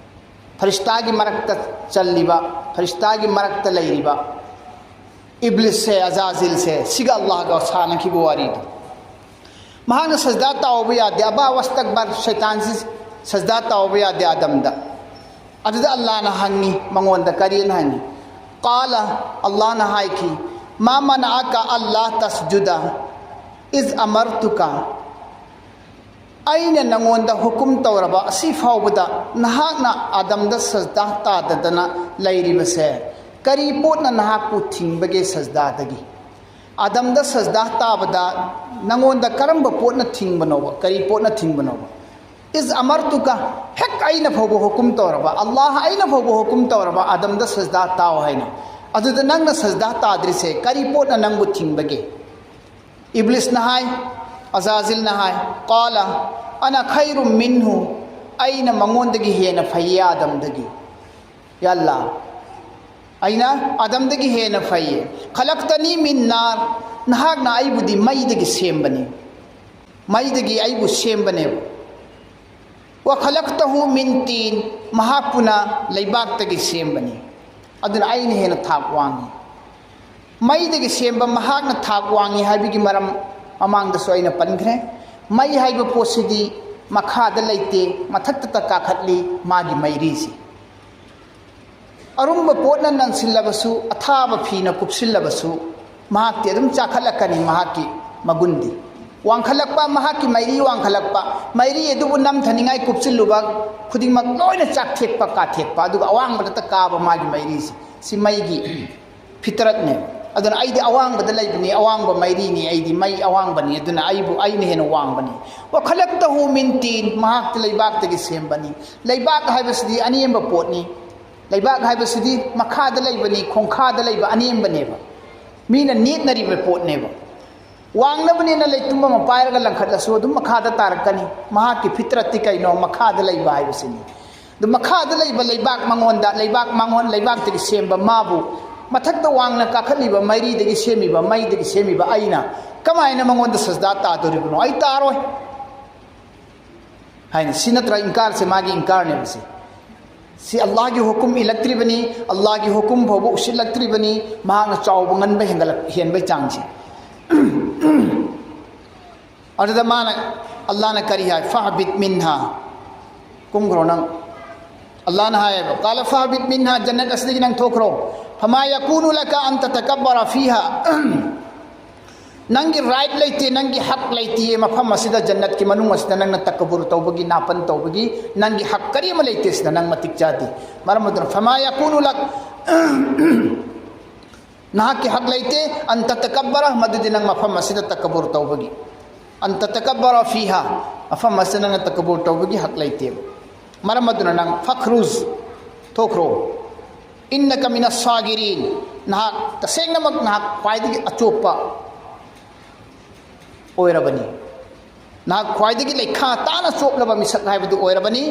ꯐꯔꯤꯁꯇꯥꯒꯤ ꯃꯔꯛꯇ ꯆꯜꯂꯤꯕ, ꯐꯔꯤꯁꯇꯥꯒꯤ ꯃꯔꯛꯇ ꯂꯩꯔꯤꯕ ꯏꯕ꯭ꯂꯤꯁꯁꯦ, ꯑꯖꯥꯖꯤꯜꯁꯦ, ꯁꯤꯒ ꯑꯜꯂꯥꯍꯒ ꯁꯥꯟꯅꯈꯤꯕ ꯋꯥꯔꯤꯗꯣ꯫ ꯃꯍꯥꯛꯅ ꯁꯖꯗꯥ ꯇꯥꯎꯕ ꯌꯥꯗꯦ, ꯑꯕꯥ ꯋꯥꯁꯇꯛꯕꯔ, ꯁꯩꯇꯥꯟꯁꯤ ꯁꯖꯗꯥ ꯇꯥꯎꯕ ꯌꯥꯗꯦ ꯑꯥꯗꯝꯗ꯫ ꯑꯗꯨꯗ ꯑꯜꯂꯥꯍꯅ ꯍꯪꯉꯤ, ꯃꯉꯣꯟꯗ ꯀꯔꯤꯅ ꯍꯪꯉꯤ? ꯀꯥꯂ, ꯑꯜꯂꯥꯍꯅ ꯍꯥꯏꯈꯤ, ꯃꯥ ꯃꯅꯥꯑꯀ ꯑꯜꯂꯥ ꯇꯁꯖꯨꯗ ꯏꯖ ꯑꯃꯔꯇꯨꯀ, ꯑꯩꯅ ꯅꯉꯣꯟꯗ ꯍꯨꯀꯨꯝ ꯇꯧꯔꯕ ꯑꯁꯤ ꯐꯥꯎꯕꯗ ꯅꯍꯥꯛꯅ ꯑꯥꯗꯝꯗ ꯁꯖꯗꯥ ꯇꯥꯗꯗꯅ ꯂꯩꯔꯤꯕꯁꯦ, ꯀꯔꯤ ꯄꯣꯠꯅ ꯅꯍꯥꯛꯄꯨ ꯊꯤꯡꯕꯒꯦ ꯁꯖꯗꯥꯗꯒꯤ? ꯑꯥꯗꯝꯗ ꯁꯖꯗꯥ ꯇꯥꯕꯗ ꯅꯉꯣꯟꯗ ꯀꯔꯝꯕ ꯄꯣꯠꯅ ꯊꯤꯡꯕꯅꯣꯕ? ꯀꯔꯤ ꯄꯣꯠꯅ ꯊꯤꯡꯕꯅꯣꯕ? ꯏꯖ ꯑꯃꯔꯇꯨꯀ, ꯍꯦꯛ ꯑꯩꯅ ꯐꯥꯎꯕ ꯍꯨꯀꯨꯝ ꯇꯧꯔꯕ, ꯑꯜꯂꯥꯍ ꯑꯩꯅ ꯐꯥꯎꯕ ꯍꯨꯀꯨꯝ ꯇꯧꯔꯕ ꯑꯥꯗꯝꯗ ꯁꯖꯗꯥ ꯇꯥꯎ ꯍꯥꯏꯅ, ꯑꯗꯨꯗ ꯅꯪꯅ ꯁꯖꯗꯥ ꯇꯥꯗ꯭ꯔꯤꯁꯦ ꯀꯔꯤ ꯄꯣꯠꯅ ꯅꯪꯕꯨ ꯊꯤꯡꯕꯒꯦ? ꯏꯕ꯭ꯂꯤꯁꯅ ꯍꯥꯏ, ꯑꯖꯥꯖꯤꯜꯅ ꯍꯥꯏ, ꯀꯥꯂ ꯑꯅ ꯈꯩꯔꯨꯝ ꯃꯤꯟꯍꯨ, ꯑꯩꯅ ꯃꯉꯣꯟꯗꯒꯤ ꯍꯦꯟꯅ ꯐꯩꯌꯦ ꯑꯥꯗꯝꯗꯒꯤ꯫ ꯌꯥ ꯑꯜꯂꯥ, ꯑꯩꯅ ꯑꯥꯗꯝꯗꯒꯤ ꯍꯦꯟꯅ ꯐꯩꯌꯦ꯫ ꯈꯂꯛꯇꯅꯤ ꯃꯤꯟ ꯅꯥꯔ, ꯅꯍꯥꯛꯅ ꯑꯩꯕꯨꯗꯤ ꯃꯩꯗꯒꯤ ꯁꯦꯝꯕꯅꯤ, ꯃꯩꯗꯒꯤ ꯑꯩꯕꯨ ꯁꯦꯝꯕꯅꯦꯕ꯫ ꯋꯥ ꯈꯂꯛꯇꯍꯨ ꯃꯤꯟ ꯇꯤꯟ, ꯃꯍꯥꯛꯄꯨꯅ ꯂꯩꯕꯥꯛꯇꯒꯤ ꯁꯦꯝꯕꯅꯤ, ꯑꯗꯨꯅ ꯑꯩꯅ ꯍꯦꯟꯅ ꯊꯥꯛ ꯋꯥꯡꯉꯤ꯫ ꯃꯩꯗꯒꯤ ꯁꯦꯝꯕ ꯃꯍꯥꯛꯅ ꯊꯥꯛ ꯋꯥꯡꯉꯤ ꯍꯥꯏꯕꯒꯤ ꯃꯔꯝ ꯃꯃꯥꯡꯗꯁꯨ ꯑꯩꯅ ꯄꯟꯈ꯭ꯔꯦ꯫ ꯃꯩ ꯍꯥꯏꯕ ꯄꯣꯠꯁꯤꯗꯤ ꯃꯈꯥꯗ ꯂꯩꯇꯦ, ꯃꯊꯛꯇꯇ ꯀꯥꯈꯠꯂꯤ ꯃꯥꯒꯤ ꯃꯩꯔꯤꯁꯤ꯫ ꯑꯔꯨꯝꯕ ꯄꯣꯠꯅ ꯅꯟꯁꯤꯜꯂꯕꯁꯨ, ꯑꯊꯥꯕ ꯐꯤꯅ ꯀꯨꯞꯁꯤꯜꯂꯕꯁꯨ, ꯃꯍꯥꯛꯇꯤ ꯑꯗꯨꯝ ꯆꯥꯈꯠꯂꯛꯀꯅꯤ꯫ ꯃꯍꯥꯛꯀꯤ ꯃꯒꯨꯟꯗꯤ ꯋꯥꯡꯈꯠꯂꯛꯄ, ꯃꯍꯥꯛꯀꯤ ꯃꯩꯔꯤ ꯋꯥꯡꯈꯠꯂꯛꯄ, ꯃꯩꯔꯤ ꯑꯗꯨꯕꯨ ꯅꯝꯊꯅꯤꯡꯉꯥꯏ ꯀꯨꯞꯁꯤꯜꯂꯨꯕ ꯈꯨꯗꯤꯡꯃꯛ ꯂꯣꯏꯅ ꯆꯥꯛꯊꯦꯛꯄ, ꯀꯥꯊꯦꯛꯄ, ꯑꯗꯨꯒ ꯑꯋꯥꯡꯕꯗꯇ ꯀꯥꯕ ꯃꯥꯒꯤ ꯃꯩꯔꯤꯁꯤ꯫ ꯁꯤ ꯃꯩꯒꯤ ꯐꯤꯇꯔꯠꯅꯦ꯫ ꯑꯗꯨꯅ ꯑꯩꯗꯤ ꯑꯋꯥꯡꯕꯗ ꯂꯩꯕꯅꯤ, ꯑꯋꯥꯡꯕ ꯃꯩꯔꯤꯅꯤ, ꯑꯩꯗꯤ ꯃꯩ ꯑꯋꯥꯡꯕꯅꯤ, ꯑꯗꯨꯅ ꯑꯩꯕꯨ, ꯑꯩꯅ ꯍꯦꯟꯅ ꯋꯥꯡꯕꯅꯤ꯫ ꯋꯥꯈꯂꯛꯇꯍꯨ ꯃꯤꯟ ꯇꯤꯟ, ꯃꯍꯥꯛꯇꯤ ꯂꯩꯕꯥꯛꯇꯒꯤ ꯁꯦꯝꯕꯅꯤ꯫ ꯂꯩꯕꯥꯛ ꯍꯥꯏꯕꯁꯤꯗꯤ ꯑꯅꯦꯝꯕ ꯄꯣꯠꯅꯤ꯫ ꯂꯩꯕꯥꯛ ꯍꯥꯏꯕꯁꯤꯗꯤ ꯃꯈꯥꯗ ꯂꯩꯕꯅꯤ, ꯈꯣꯡꯈꯥꯗ ꯂꯩꯕ ꯑꯅꯦꯝꯕꯅꯦꯕ꯫ ꯃꯤꯅ ꯅꯦꯠꯅꯔꯤꯕ ꯄꯣꯠꯅꯦꯕ꯫ ꯋꯥꯡꯅꯕꯅꯤꯅ ꯂꯩꯇꯨꯝ ꯑꯃ ꯄꯥꯏꯔꯒ ꯂꯪꯈꯠꯂꯁꯨ ꯑꯗꯨꯝ ꯃꯈꯥꯗ ꯇꯥꯔꯛꯀꯅꯤ꯫ ꯃꯍꯥꯛꯀꯤ ꯐꯤꯇꯔꯠꯇꯤ ꯀꯩꯅꯣ? ꯃꯈꯥꯗ ꯂꯩꯕ ꯍꯥꯏꯕꯁꯤꯅꯤ꯫ ꯑꯗꯨ ꯃꯈꯥꯗ ꯂꯩꯕ ꯂꯩꯕꯥꯛ ꯃꯉꯣꯟꯗ, ꯂꯩꯕꯥꯛ ꯃꯉꯣꯟ, ꯂꯩꯕꯥꯛꯇꯒꯤ ꯁꯦꯝꯕ ꯃꯥꯕꯨ, ꯃꯊꯛꯇ ꯋꯥꯡꯅ ꯀꯥꯈꯠꯂꯤꯕ ꯃꯩꯔꯤꯗꯒꯤ ꯁꯦꯝꯃꯤꯕ, ꯃꯩꯗꯒꯤ ꯁꯦꯝꯃꯤꯕ ꯑꯩꯅ ꯀꯃꯥꯏꯅ ꯃꯉꯣꯟꯗ ꯁꯖꯗꯥ ꯇꯥꯗꯣꯔꯤꯕꯅꯣ? ꯑꯩ ꯇꯥꯔꯣꯏ ꯍꯥꯏꯅ꯫ ꯁꯤ ꯅꯠꯇ꯭ꯔꯥ ꯏꯟꯀꯥꯔꯁꯦ? ꯃꯥꯒꯤ ꯏꯟꯀꯥꯔꯅꯦꯕ ꯁꯤ꯫ ꯁꯤ ꯑꯜꯂꯥꯍꯒꯤ ꯍꯨꯀꯨꯝ ꯏꯜꯂꯛꯇ꯭ꯔꯤꯕꯅꯤ, ꯑꯜꯂꯥꯍꯒꯤ ꯍꯨꯀꯨꯝ ꯐꯥꯎꯕ ꯎꯁꯤꯜꯂꯛꯇ꯭ꯔꯤꯕꯅꯤ, ꯃꯍꯥꯛꯅ ꯆꯥꯎꯕ ꯉꯟꯕ ꯍꯦꯟꯒꯠꯂꯛ-, ꯍꯦꯟꯕꯩ ꯆꯥꯡꯁꯦ꯫ ꯑꯗꯨꯗ ꯃꯥꯅ, ꯑꯜꯂꯥꯍꯅ ꯀꯔꯤ ꯍꯥꯏ? "ꯐꯍꯕꯤꯠ ꯃꯤꯟꯍꯥ", ꯀꯨꯝꯈ꯭ꯔꯣ ꯅꯪ꯫ ꯑꯜꯂꯥꯍꯅ ꯍꯥꯏꯌꯦꯕ, "ꯀꯥꯂ ꯐꯍꯕꯤꯠ ꯃꯤꯟꯍꯥ", ꯖꯟꯅꯠ ꯑꯁꯤꯗꯒꯤ ꯅꯪ ꯊꯣꯛꯈ꯭ꯔꯣ꯫ "ꯐꯃꯥ ꯌꯀꯨꯅꯨ ꯂꯀ ꯑꯟ ꯇꯇꯀꯕꯔ ꯐꯤꯍꯥ", ꯅꯪꯒꯤ ꯔꯥꯏꯠ ꯂꯩꯇꯦ, ꯅꯪꯒꯤ ꯍꯛ ꯂꯩꯇꯦ ꯃꯐꯝ ꯑꯁꯤꯗ, ꯖꯟꯅꯠꯀꯤ ꯃꯅꯨꯡ ꯑꯁꯤꯗ ꯅꯪꯅ ꯇꯀꯕꯨꯔ ꯇꯧꯕꯒꯤ, ꯅꯥꯄꯟ ꯇꯧꯕꯒꯤ ꯅꯪꯒꯤ ꯍꯛ ꯀꯔꯤ ꯑꯃ ꯂꯩꯇꯦ꯫ ꯁꯤꯗ ꯅꯪ ꯃꯇꯤꯛ ꯆꯥꯗꯦ꯫ ꯃꯔꯝ ꯑꯗꯨꯅ, "ꯐꯃꯥ ꯌꯀꯨꯅꯨ ꯂꯛ", ꯅꯍꯥꯛꯀꯤ ꯍꯛ ꯂꯩꯇꯦ, "ꯑꯟ ꯇꯇꯀꯕꯔ", ꯃꯗꯨꯗꯤ ꯅꯪ ꯃꯐꯝ ꯑꯁꯤꯗ ꯇꯀꯕꯨꯔ ꯇꯧꯕꯒꯤ, "ꯑꯟ ꯇꯇꯀꯕꯔ ꯐꯤꯍꯥ", ꯃꯐꯝ ꯑꯁꯤꯗ ꯅꯪꯅ ꯇꯀꯕꯨꯔ ꯇꯧꯕꯒꯤ ꯍꯛ ꯂꯩꯇꯦꯕ꯫ ꯃꯔꯝ ꯑꯗꯨꯅ ꯅꯪ, "ꯐꯈ꯭ꯔꯨꯖ", ꯊꯣꯛꯈ꯭ꯔꯣ꯫ "ꯏꯟꯅꯀ ꯃꯤꯅ ꯁꯥꯒꯤꯔꯤꯟ", ꯅꯍꯥꯛ ꯇꯁꯦꯡꯅꯃꯛ ꯅꯍꯥꯛ ꯈ꯭ꯋꯥꯏꯗꯒꯤ ꯑꯆꯣꯞꯄ ꯑꯣꯏꯔꯕꯅꯤ꯫ ꯅꯍꯥꯛ ꯈ꯭ꯋꯥꯏꯗꯒꯤ ꯂꯩꯈꯥ ꯇꯥꯅ ꯆꯣꯞꯂꯕ ꯃꯤꯁꯛ ꯍꯥꯏꯕꯗꯨ ꯑꯣꯏꯔꯕꯅꯤ꯫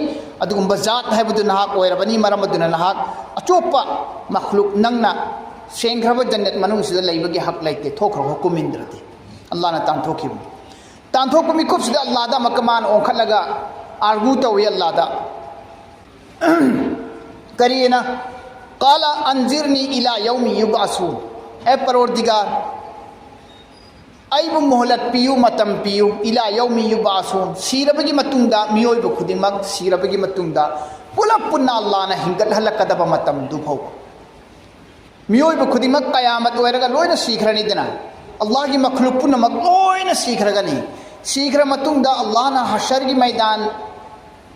ꯑꯗꯨꯒꯨꯝꯕ ꯖꯥꯠ ꯍꯥꯏꯕꯗꯨ ꯅꯍꯥꯛ ꯑꯣꯏꯔꯕꯅꯤ꯫ ꯃꯔꯝ ꯑꯗꯨꯅ ꯅꯍꯥꯛ ꯑꯆꯣꯞꯄ ꯃꯈꯂꯨꯛ ꯅꯪꯅ ꯁꯦꯡꯈ꯭ꯔꯕ ꯖꯟꯅꯠ ꯃꯅꯨꯡꯁꯤꯗ ꯂꯩꯕꯒꯤ ꯍꯛ ꯂꯩꯇꯦ, ꯊꯣꯛꯈ꯭ꯔꯣ ꯀꯨꯝ ꯏꯟꯗ꯭ꯔꯗꯤ꯫ ꯑꯜꯂꯥꯍꯅ ꯇꯥꯟꯊꯣꯛꯈꯤꯕꯅꯤ꯫ ꯇꯥꯟꯊꯣꯛꯄ ꯃꯤꯀꯨꯞꯁꯤꯗ ꯑꯜꯂꯥꯍꯗ ꯑꯃꯨꯛꯀ ꯃꯥꯅ ꯑꯣꯟꯈꯠꯂꯒ ꯑꯥꯔꯒꯨ ꯇꯧꯏ ꯑꯜꯂꯥꯍꯗ꯫ ꯀꯔꯤꯅ? ꯀꯥꯂ ꯑꯟꯖꯤꯔꯅꯤ ꯏꯂꯥ ꯌꯧꯃꯤ ꯌꯨꯕꯥꯁꯨ꯫ ꯑꯦ ꯄꯔꯣꯔꯗꯤꯒꯥꯔ, ꯑꯩꯕꯨ ꯃꯣꯍꯂꯠ ꯄꯤꯌꯨ, ꯃꯇꯝ ꯄꯤꯌꯨ꯫ ꯏꯂꯥ ꯌꯧꯃꯤ ꯌꯨꯕꯥꯁꯨ, ꯁꯤꯔꯕꯒꯤ ꯃꯇꯨꯡꯗ, ꯃꯤꯑꯣꯏꯕ ꯈꯨꯗꯤꯡꯃꯛ ꯁꯤꯔꯕꯒꯤ ꯃꯇꯨꯡꯗ ꯄꯨꯂꯞ ꯄꯨꯟꯅ ꯑꯜꯂꯥꯍꯅ ꯍꯤꯡꯒꯠꯍꯜꯂꯛꯀꯗꯕ ꯃꯇꯝꯗꯨ ꯐꯥꯎꯕ꯫ ꯃꯤꯑꯣꯏꯕ ꯈꯨꯗꯤꯡꯃꯛ ꯀꯌꯥꯃꯠ ꯑꯣꯏꯔꯒ ꯂꯣꯏꯅ ꯁꯤꯈ꯭ꯔꯅꯤꯗꯅ, ꯑꯜꯂꯥꯍꯒꯤ ꯃꯈꯂꯨꯛ ꯄꯨꯝꯅꯃꯛ ꯂꯣꯏꯅ ꯁꯤꯈ꯭ꯔꯒꯅꯤ꯫ ꯁꯤꯈ꯭ꯔ ꯃꯇꯨꯡꯗ ꯑꯜꯂꯥꯍꯅ ꯍꯁꯔꯒꯤ ꯃꯩꯗꯥꯟ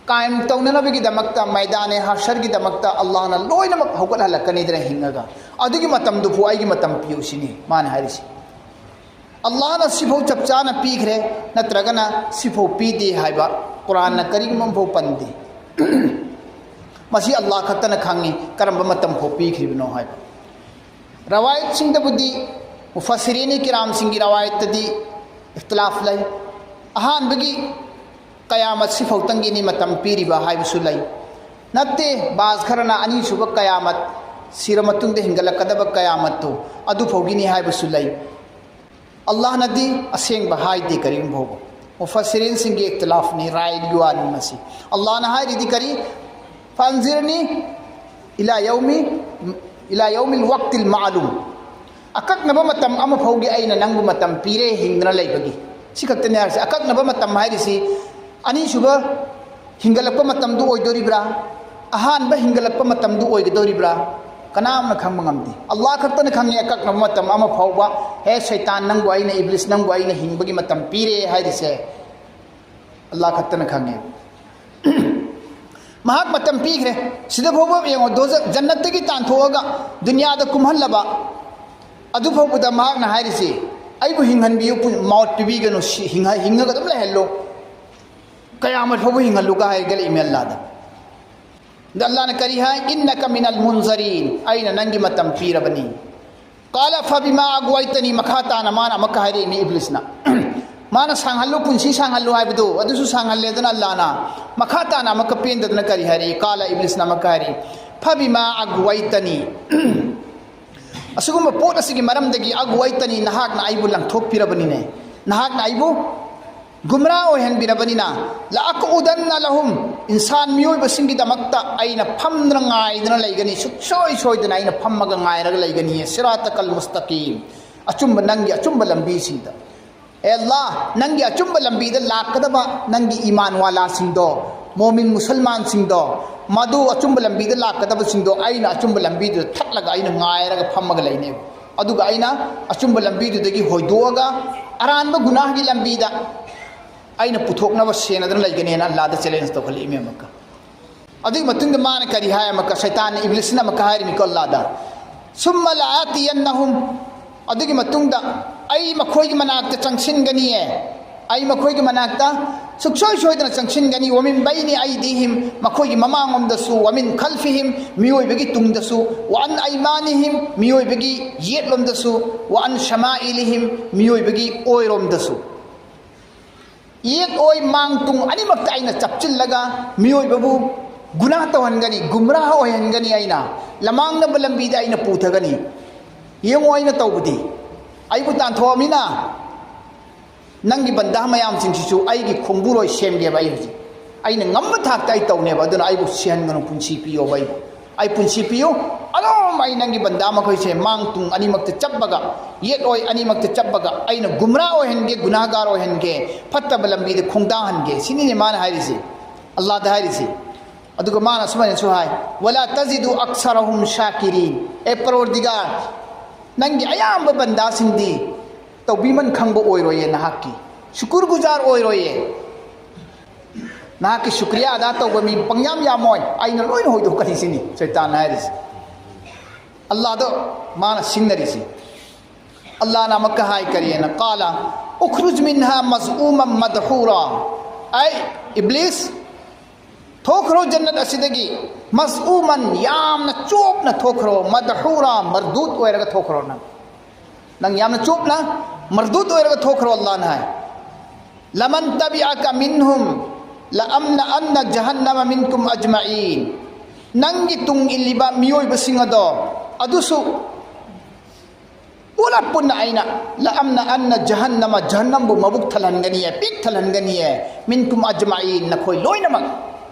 ꯀꯥꯏꯝ ꯇꯧꯅꯅꯕꯒꯤꯗꯃꯛꯇ, ꯃꯩꯗꯥꯅꯦ ꯍꯁꯔꯒꯤꯗꯃꯛꯇ ꯑꯜꯂꯥꯍꯅ ꯂꯣꯏꯅꯃꯛ ꯍꯧꯒꯠꯍꯜꯂꯛꯀꯅꯤꯗꯅ ꯍꯤꯡꯉꯒ꯫ ꯑꯗꯨꯒꯤ ꯃꯇꯝꯗꯨꯐꯥꯎ ꯑꯩꯒꯤ ꯃꯇꯝ ꯄꯤꯌꯨ ꯁꯤꯅꯤ ꯃꯥꯅ ꯍꯥꯏꯔꯤꯁꯤ꯫ ꯑꯜꯂꯥꯍꯅ ꯁꯤꯐꯥꯎ ꯆꯞ ꯆꯥꯅ ꯄꯤꯈ꯭ꯔꯦ ꯅꯠꯇ꯭ꯔꯒꯅ ꯁꯤꯐꯥꯎ ꯄꯤꯗꯦ ꯍꯥꯏꯕ ꯀꯨꯔꯥꯟꯅ ꯀꯔꯤꯒꯨꯝꯕ ꯑꯃꯐꯥꯎ ꯄꯟꯗꯦ꯫ ꯃꯁꯤ ꯑꯜꯂꯥꯍ ꯈꯛꯇꯅ ꯈꯪꯉꯤ ꯀꯔꯝꯕ ꯃꯇꯝ ꯐꯥꯎ ꯄꯤꯈ꯭ꯔꯤꯕꯅꯣ ꯍꯥꯏꯕ꯫ ꯔꯋꯥꯌꯠꯁꯤꯡꯗꯕꯨꯗꯤ, ꯃꯨꯐꯁꯤꯔꯤꯅꯤ ꯀꯤꯔꯥꯝꯁꯤꯡꯒꯤ ꯔꯋꯥꯌꯠꯇꯗꯤ ꯏꯈꯇꯤꯂꯥꯐ ꯂꯩ꯫ ꯑꯍꯥꯟꯕꯒꯤ ꯀꯌꯥꯃꯠ ꯁꯤꯐꯥꯎꯇꯪꯒꯤꯅꯤ ꯃꯇꯝ ꯄꯤꯔꯤꯕ ꯍꯥꯏꯕꯁꯨ ꯂꯩ꯫ ꯅꯠꯇꯦ, ꯕꯥꯖ ꯈꯔꯅ ꯑꯅꯤꯁꯨꯕ ꯀꯌꯥꯃꯠ, ꯁꯤꯔ ꯃꯇꯨꯡꯗ ꯍꯤꯡꯒꯠꯂꯛꯀꯗꯕ ꯀꯌꯥꯃꯠꯇꯨ ꯑꯗꯨꯐꯥꯎꯒꯤꯅꯤ ꯍꯥꯏꯕꯁꯨ ꯂꯩ꯫ ꯑꯜꯂꯥꯍꯅꯗꯤ ꯑꯁꯦꯡꯕ ꯍꯥꯏꯗꯦ ꯀꯔꯤꯒꯨꯝꯕ ꯐꯥꯎꯕ꯫ ꯃꯨꯐꯁꯤꯔꯤꯟꯁꯤꯡꯒꯤ ꯏꯈꯇꯤꯂꯥꯐꯅꯤ, ꯔꯥꯏꯒꯤ ꯋꯥꯅꯤ ꯃꯁꯤ꯫ ꯑꯜꯂꯥꯍꯅ ꯍꯥꯏꯔꯤꯗꯤ ꯀꯔꯤ? ꯐꯟꯖꯤꯔꯅꯤ ꯏꯂꯥ ꯌꯧꯃꯤ, ꯏꯂꯥ ꯌꯧꯃꯤꯜ ꯋꯛꯇꯤꯜ ꯃꯥꯂꯨꯝ꯫ ꯑꯀꯛꯅꯕ ꯃꯇꯝ ꯑꯃ ꯐꯥꯎꯒꯤ ꯑꯩꯅ ꯅꯪꯕꯨ ꯃꯇꯝ ꯄꯤꯔꯦ ꯍꯤꯡꯗꯅ ꯂꯩꯕꯒꯤ꯫ ꯁꯤ ꯈꯛꯇꯅꯤ ꯍꯥꯏꯔꯤꯁꯤ꯫ ꯑꯀꯛꯅꯕ ꯃꯇꯝ ꯍꯥꯏꯔꯤꯁꯤ ꯑꯅꯤꯁꯨꯕ ꯍꯤꯡꯒꯠꯂꯛꯄ ꯃꯇꯝꯗꯨ ꯑꯣꯏꯗꯣꯔꯤꯕ꯭ꯔꯥ? ꯑꯍꯥꯟꯕ ꯍꯤꯡꯒꯠꯂꯛꯄ ꯃꯇꯝꯗꯨ ꯑꯣꯏꯒꯗꯧꯔꯤꯕ꯭ꯔꯥ? ꯀꯅꯥꯝꯅ ꯈꯪꯕ ꯉꯝꯗꯦ꯫ ꯑꯜꯂꯥꯍ ꯈꯛꯇꯅ ꯈꯪꯉꯤ ꯑꯀꯛꯅꯕ ꯃꯇꯝ ꯑꯃ ꯐꯥꯎꯕ, "ꯍꯦ ꯁꯩꯇꯥꯟ, ꯅꯪꯕꯨ ꯑꯩꯅ, ꯏꯕ꯭ꯂꯤꯁ, ꯅꯪꯕꯨ ꯑꯩꯅ ꯍꯤꯡꯕꯒꯤ ꯃꯇꯝ ꯄꯤꯔꯦ" ꯍꯥꯏꯔꯤꯁꯦ꯫ ꯑꯜꯂꯥꯍ ꯈꯛꯇꯅ ꯈꯪꯉꯦ꯫ ꯃꯍꯥꯛ ꯃꯇꯝ ꯄꯤꯈ꯭ꯔꯦ꯫ ꯁꯤꯗ ꯐꯥꯎꯕ ꯌꯦꯡꯉꯣ, ꯗꯣꯖ-, ꯖꯟꯅꯠꯇꯒꯤ ꯇꯥꯟꯊꯣꯛꯑꯒ ꯗꯨꯅꯤꯌꯥꯗ ꯀꯨꯝꯍꯜꯂꯕ꯫ ꯑꯗꯨ ꯐꯥꯎꯕꯗ ꯃꯍꯥꯛꯅ ꯍꯥꯏꯔꯤꯁꯤ, "ꯑꯩꯕꯨ ꯍꯤꯡꯍꯟꯕꯤꯌꯨ, ꯄꯨꯟ-, ꯃꯥꯎꯠ ꯄꯤꯕꯤꯒꯅꯨ, ꯁꯤ-, ꯍꯤꯡꯍ-, ꯍꯤꯡꯉꯒ ꯑꯗꯨꯝ ꯂꯩꯍꯜꯂꯨ꯫ ꯀꯌꯥꯃꯠ ꯐꯥꯎꯕ ꯍꯤꯡꯍꯜꯂꯨꯒ" ꯍꯥꯏꯒꯠꯂꯛꯏꯃꯦ ꯑꯜꯂꯥꯍꯗ꯫ ꯑꯗ ꯑꯜꯂꯥꯍꯅ ꯀꯔꯤ ꯍꯥꯏ? "ꯏꯟꯅꯀ ꯃꯤꯅꯜ ꯃꯨꯟꯖꯔꯤꯟ", ꯑꯩꯅ ꯅꯪꯒꯤ ꯃꯇꯝ ꯄꯤꯔꯕꯅꯤ꯫ "ꯀꯥꯂ ꯐꯕꯤꯃꯥ ꯑꯒꯨꯋꯥꯏꯇꯅꯤ", ꯃꯈꯥ ꯇꯥꯅ ꯃꯥꯅ ꯑꯃꯨꯛꯀ ꯍꯥꯏꯔꯛꯏ ꯃꯤ ꯏꯕ꯭ꯂꯤꯁꯅ꯫ ꯃꯥꯅ ꯁꯥꯡꯍꯜꯂꯨ, ꯄꯨꯟꯁꯤ ꯁꯥꯡꯍꯜꯂꯨ ꯍꯥꯏꯕꯗꯨ, ꯑꯗꯨꯁꯨ ꯁꯥꯡꯍꯜꯂꯦꯗꯅ ꯑꯜꯂꯥꯍꯅ꯫ ꯃꯈꯥ ꯇꯥꯅ ꯑꯃꯨꯛꯀ ꯄꯦꯟꯗꯗꯅ ꯀꯔꯤ ꯍꯥꯏꯔꯛꯏ? ꯀꯥꯂ, ꯏꯕ꯭ꯂꯤꯁꯅ ꯑꯃꯨꯛꯀ ꯍꯥꯏꯔꯛꯏ, ꯐꯕꯤꯃꯥ ꯑꯒꯨꯋꯥꯏꯇꯅꯤ꯫ ꯑꯁꯤꯒꯨꯝꯕ ꯄꯣꯠ ꯑꯁꯤꯒꯤ ꯃꯔꯝꯗꯒꯤ ꯑꯒꯨꯋꯥꯏꯇꯅꯤ, ꯅꯍꯥꯛꯅ ꯑꯩꯕꯨ ꯂꯪꯊꯣꯛꯄꯤꯔꯕꯅꯤꯅꯦ, ꯅꯍꯥꯛꯅ ꯑꯩꯕꯨ ꯒꯨꯝꯔꯥ ꯑꯣꯏꯍꯟꯕꯤꯔꯕꯅꯤꯅ, ꯂꯑꯛꯎꯗꯟꯅ ꯂꯍꯨꯝ, ꯏꯟꯁꯥꯟ ꯃꯤꯑꯣꯏꯕꯁꯤꯡꯒꯤꯗꯃꯛꯇ ꯑꯩꯅ ꯐꯝꯗꯨꯅ ꯉꯥꯏꯗꯨꯅ ꯂꯩꯒꯅꯤ, ꯁꯨꯛꯁꯣꯏ ꯁꯣꯏꯗꯅ ꯑꯩꯅ ꯐꯝꯃꯒ ꯉꯥꯏꯔꯒ ꯂꯩꯒꯅꯤ꯫ ꯁꯤꯔꯥꯇꯀꯜ ꯃꯨꯁꯇꯀꯤꯝ, ꯑꯆꯨꯝꯕ, ꯅꯪꯒꯤ ꯑꯆꯨꯝꯕ ꯂꯝꯕꯤꯁꯤꯡꯗ꯫ ꯑꯦ ꯑꯜꯂꯥ, ꯅꯪꯒꯤ ꯑꯆꯨꯝꯕ ꯂꯝꯕꯤꯗ ꯂꯥꯛꯀꯗꯕ ꯅꯪꯒꯤ ꯏꯃꯥꯟ ꯋꯥꯂꯥꯁꯤꯡꯗꯣ, ꯃꯣꯃꯤꯟ ꯃꯨꯁꯜꯃꯥꯟꯁꯤꯡꯗꯣ, ꯃꯗꯨ ꯑꯆꯨꯝꯕ ꯂꯝꯕꯤꯗ ꯂꯥꯛꯀꯗꯕꯁꯤꯡꯗꯣ ꯑꯩꯅ ꯑꯆꯨꯝꯕ ꯂꯝꯕꯤꯗꯨꯗ ꯊꯠꯂꯒ ꯑꯩꯅ ꯉꯥꯏꯔꯒ ꯐꯝꯃꯒ ꯂꯩꯅꯦꯕ꯫ ꯑꯗꯨꯒ ꯑꯩꯅ ꯑꯆꯨꯝꯕ ꯂꯝꯕꯤꯗꯨꯗꯒꯤ ꯍꯣꯏꯗꯣꯛꯑꯒ ꯑꯔꯥꯟꯕ ꯒꯨꯅꯥꯍꯒꯤ ꯂꯝꯕꯤꯗ ꯑꯩꯅ ꯄꯨꯊꯣꯛꯅꯕ ꯁꯦꯟꯅꯗꯨꯅ ꯂꯩꯒꯅꯦꯅ ꯑꯜꯂꯥꯗ ꯆꯦꯂꯦꯟꯖ ꯇꯧꯈꯠꯂꯛꯏꯃꯦ ꯑꯃꯨꯛꯀ꯫ ꯑꯗꯨꯒꯤ ꯃꯇꯨꯡꯗ ꯃꯥꯅ ꯀꯔꯤ ꯍꯥꯏ? ꯑꯃꯨꯛꯀ ꯁꯩꯇꯥꯟꯅ, ꯏꯕ꯭ꯂꯤꯁꯅ ꯑꯃꯨꯛꯀ ꯍꯥꯏꯔꯤꯃꯤꯀꯣ ꯑꯜꯂꯥꯗ, ꯁꯨꯝꯃ ꯂꯥꯑꯥꯇꯤꯌꯟꯅꯍꯨꯝ, ꯑꯗꯨꯒꯤ ꯃꯇꯨꯡꯗ ꯑꯩ ꯃꯈꯣꯏꯒꯤ ꯃꯅꯥꯛꯇ ꯆꯪꯁꯤꯟꯒꯅꯤꯌꯦ, ꯑꯩ ꯃꯈꯣꯏꯒꯤ ꯃꯅꯥꯛꯇ ꯁꯨꯛꯁꯣꯏ ꯁꯣꯏꯗꯅ ꯆꯪꯁꯤꯟꯒꯅꯤ꯫ ꯋꯥꯃꯤꯟ ꯕꯩꯅꯤ ꯑꯩꯗꯤꯍꯤꯝ, ꯃꯈꯣꯏꯒꯤ ꯃꯃꯥꯡꯂꯣꯝꯗꯁꯨ, ꯋꯥꯃꯤꯟ ꯈꯜꯐꯤꯍꯤꯝ, ꯃꯤꯑꯣꯏꯕꯒꯤ ꯇꯨꯡꯗꯁꯨ, ꯋꯥ ꯑꯟ ꯑꯩꯃꯥꯅꯤꯍꯤꯝ, ꯃꯤꯑꯣꯏꯕꯒꯤ ꯌꯦꯠꯂꯣꯝꯗꯁꯨ, ꯋꯥ ꯑꯟ ꯁꯃꯥꯏꯂꯤꯍꯤꯝ, ꯃꯤꯑꯣꯏꯕꯒꯤ ꯑꯣꯏꯔꯣꯝꯗꯁꯨ꯫ ꯌꯦꯠ ꯑꯣꯏ ꯃꯥꯡ ꯇꯨꯡ ꯑꯅꯤꯃꯛꯇ ꯑꯩꯅ ꯆꯞꯆꯤꯜꯂꯒ ꯃꯤꯑꯣꯏꯕꯕꯨ ꯒꯨꯅꯥ ꯇꯧꯍꯟꯒꯅꯤ, ꯒꯨꯝꯔꯥ ꯑꯣꯏꯍꯟꯒꯅꯤ, ꯑꯩꯅ ꯂꯃꯥꯡꯅꯕ ꯂꯝꯕꯤꯗ ꯑꯩꯅ ꯄꯨꯊꯒꯅꯤ꯫ ꯌꯦꯡꯉꯣ ꯑꯩꯅ ꯇꯧꯕꯗꯤ, ꯑꯩꯕꯨ ꯇꯥꯟꯊꯣꯛꯑꯃꯤꯅ ꯅꯪꯒꯤ ꯕꯟꯗꯥ ꯃꯌꯥꯝꯁꯤꯡꯁꯤꯁꯨ ꯑꯩꯒꯤ ꯈꯣꯡꯕꯨꯔꯣꯏ ꯁꯦꯝꯒꯦꯕ꯫ ꯑꯩ ꯍꯧꯖꯤꯛ ꯑꯩꯅ ꯉꯝꯕ ꯊꯥꯛꯇ ꯑꯩ ꯇꯧꯅꯦꯕ꯫ ꯑꯗꯨꯅ ꯑꯩꯕꯨ ꯁꯤꯍꯟꯒꯅꯨ, ꯄꯨꯟꯁꯤ ꯄꯤꯌꯣꯕ ꯑꯩꯕꯨ꯫ ꯑꯩ ꯄꯨꯟꯁꯤ ꯄꯤꯌꯨ꯫ ꯑꯗꯨꯝ ꯑꯩ ꯅꯪꯒꯤ ꯕꯟꯗꯥ ꯃꯈꯣꯏꯁꯦ ꯃꯥꯡ ꯇꯨꯡ ꯑꯅꯤꯃꯛꯇ ꯆꯞꯄꯒ, ꯌꯦꯠ ꯑꯣꯏ ꯑꯅꯤꯃꯛꯇ ꯆꯞꯄꯒ ꯑꯩꯅ ꯒꯨꯝꯔꯥ ꯑꯣꯏꯍꯟꯒꯦ, ꯒꯨꯅꯥꯍꯒꯥꯔ ꯑꯣꯏꯍꯟꯒꯦ, ꯐꯠꯇꯕ ꯂꯝꯕꯤꯗ ꯈꯣꯡꯗꯥꯍꯟꯒꯦ꯫ ꯁꯤꯅꯤꯅꯦ ꯃꯥꯅ ꯍꯥꯏꯔꯤꯁꯦ, ꯑꯜꯂꯥꯗ ꯍꯥꯏꯔꯤꯁꯦ꯫ ꯑꯗꯨꯒ ꯃꯥꯅ ꯑꯁꯨꯃꯥꯏꯅꯁꯨ ꯍꯥꯏ, "ꯋꯥꯂꯥ ꯇꯖꯤꯗꯨ ꯑꯛꯁꯔꯍꯨꯝ ꯁꯥꯀꯤꯔꯤꯟ"꯫ ꯑꯦ ꯄꯔꯣꯔꯗꯤꯒꯥꯔ, ꯅꯪꯒꯤ ꯑꯌꯥꯝꯕ ꯕꯟꯗꯥꯁꯤꯡꯗꯤ ꯇꯧꯕꯤꯃꯟ ꯈꯪꯕ ꯑꯣꯏꯔꯣꯏꯌꯦ, ꯅꯍꯥꯛꯀꯤ ꯁꯨꯀꯨꯔ ꯒꯨꯖꯥꯔ ꯑꯣꯏꯔꯣꯏꯌꯦ꯫ ꯅꯍꯥꯛꯀꯤ ꯁꯨꯀ꯭ꯔꯤꯌꯥ ꯑꯗꯥ ꯇꯧꯕ ꯃꯤ ꯄꯪꯌꯥꯝ ꯌꯥꯝꯃꯣꯏ, ꯑꯩꯅ ꯂꯣꯏꯅ ꯍꯣꯏꯗꯣꯛꯀꯅꯤ ꯁꯤꯅꯤ ꯁꯩꯇꯥꯟꯅ ꯍꯥꯏꯔꯤꯁꯦ꯫ ꯑꯜꯂꯥꯗꯣ ꯃꯥꯅ ꯁꯤꯡꯅꯔꯤꯁꯦ꯫ ꯑꯜꯂꯥꯅ ꯑꯃꯨꯛꯀ ꯍꯥꯏ ꯀꯔꯤꯅ? "ꯀꯥꯂ ꯎꯈ꯭ꯔꯨꯖ ꯃꯤꯟꯍꯥ ꯃꯖꯎꯃ ꯃꯗꯍꯨꯔꯥ"꯫ ꯑꯩ ꯏꯕ꯭ꯂꯤꯁ, ꯊꯣꯛꯈ꯭ꯔꯣ ꯖꯟꯅꯠ ꯑꯁꯤꯗꯒꯤ, ꯃꯖꯎꯃꯟ, ꯌꯥꯝꯅ ꯆꯣꯞꯅ ꯊꯣꯛꯈ꯭ꯔꯣ, ꯃꯗꯍꯨꯔꯥ, ꯃꯔꯗꯨꯠ ꯑꯣꯏꯔꯒ ꯊꯣꯛꯈ꯭ꯔꯣ ꯅꯪ꯫ ꯅꯪ ꯌꯥꯝꯅ ꯆꯣꯞꯅ ꯃꯔꯗꯨꯠ ꯑꯣꯏꯔꯒ ꯊꯣꯛꯈ꯭ꯔꯣ, ꯑꯜꯂꯥꯅ ꯍꯥꯏ꯫ "ꯂꯃꯟ ꯇꯕꯤꯑꯀ ꯃꯤꯟꯍꯨꯝ ꯂꯑꯝꯂꯑꯟꯅ ꯖꯍꯟꯅꯃ ꯃꯤꯟꯀꯨꯝ ꯑꯖꯃꯏꯟ"꯫ ꯅꯪꯒꯤ ꯇꯨꯡ ꯏꯜꯂꯤꯕ ꯃꯤꯑꯣꯏꯕꯁꯤꯡ ꯑꯗꯣ, ꯑꯗꯨꯁꯨ ꯄꯨꯂꯞ ꯄꯨꯟꯅ ꯑꯩꯅ "ꯂꯑꯝꯅ ꯑꯟꯅ ꯖꯍꯟꯅꯃ", ꯖꯍꯟꯅꯝꯕꯨ ꯃꯕꯨꯛ ꯊꯜꯍꯟꯒꯅꯤꯌꯦ, ꯄꯤꯛ ꯊꯜꯍꯟꯒꯅꯤꯌꯦ, "ꯃꯤꯟꯀꯨꯝ ꯑꯖꯃꯥꯏꯟ", ꯅꯈꯣꯏ ꯂꯣꯏꯅꯃꯛ꯫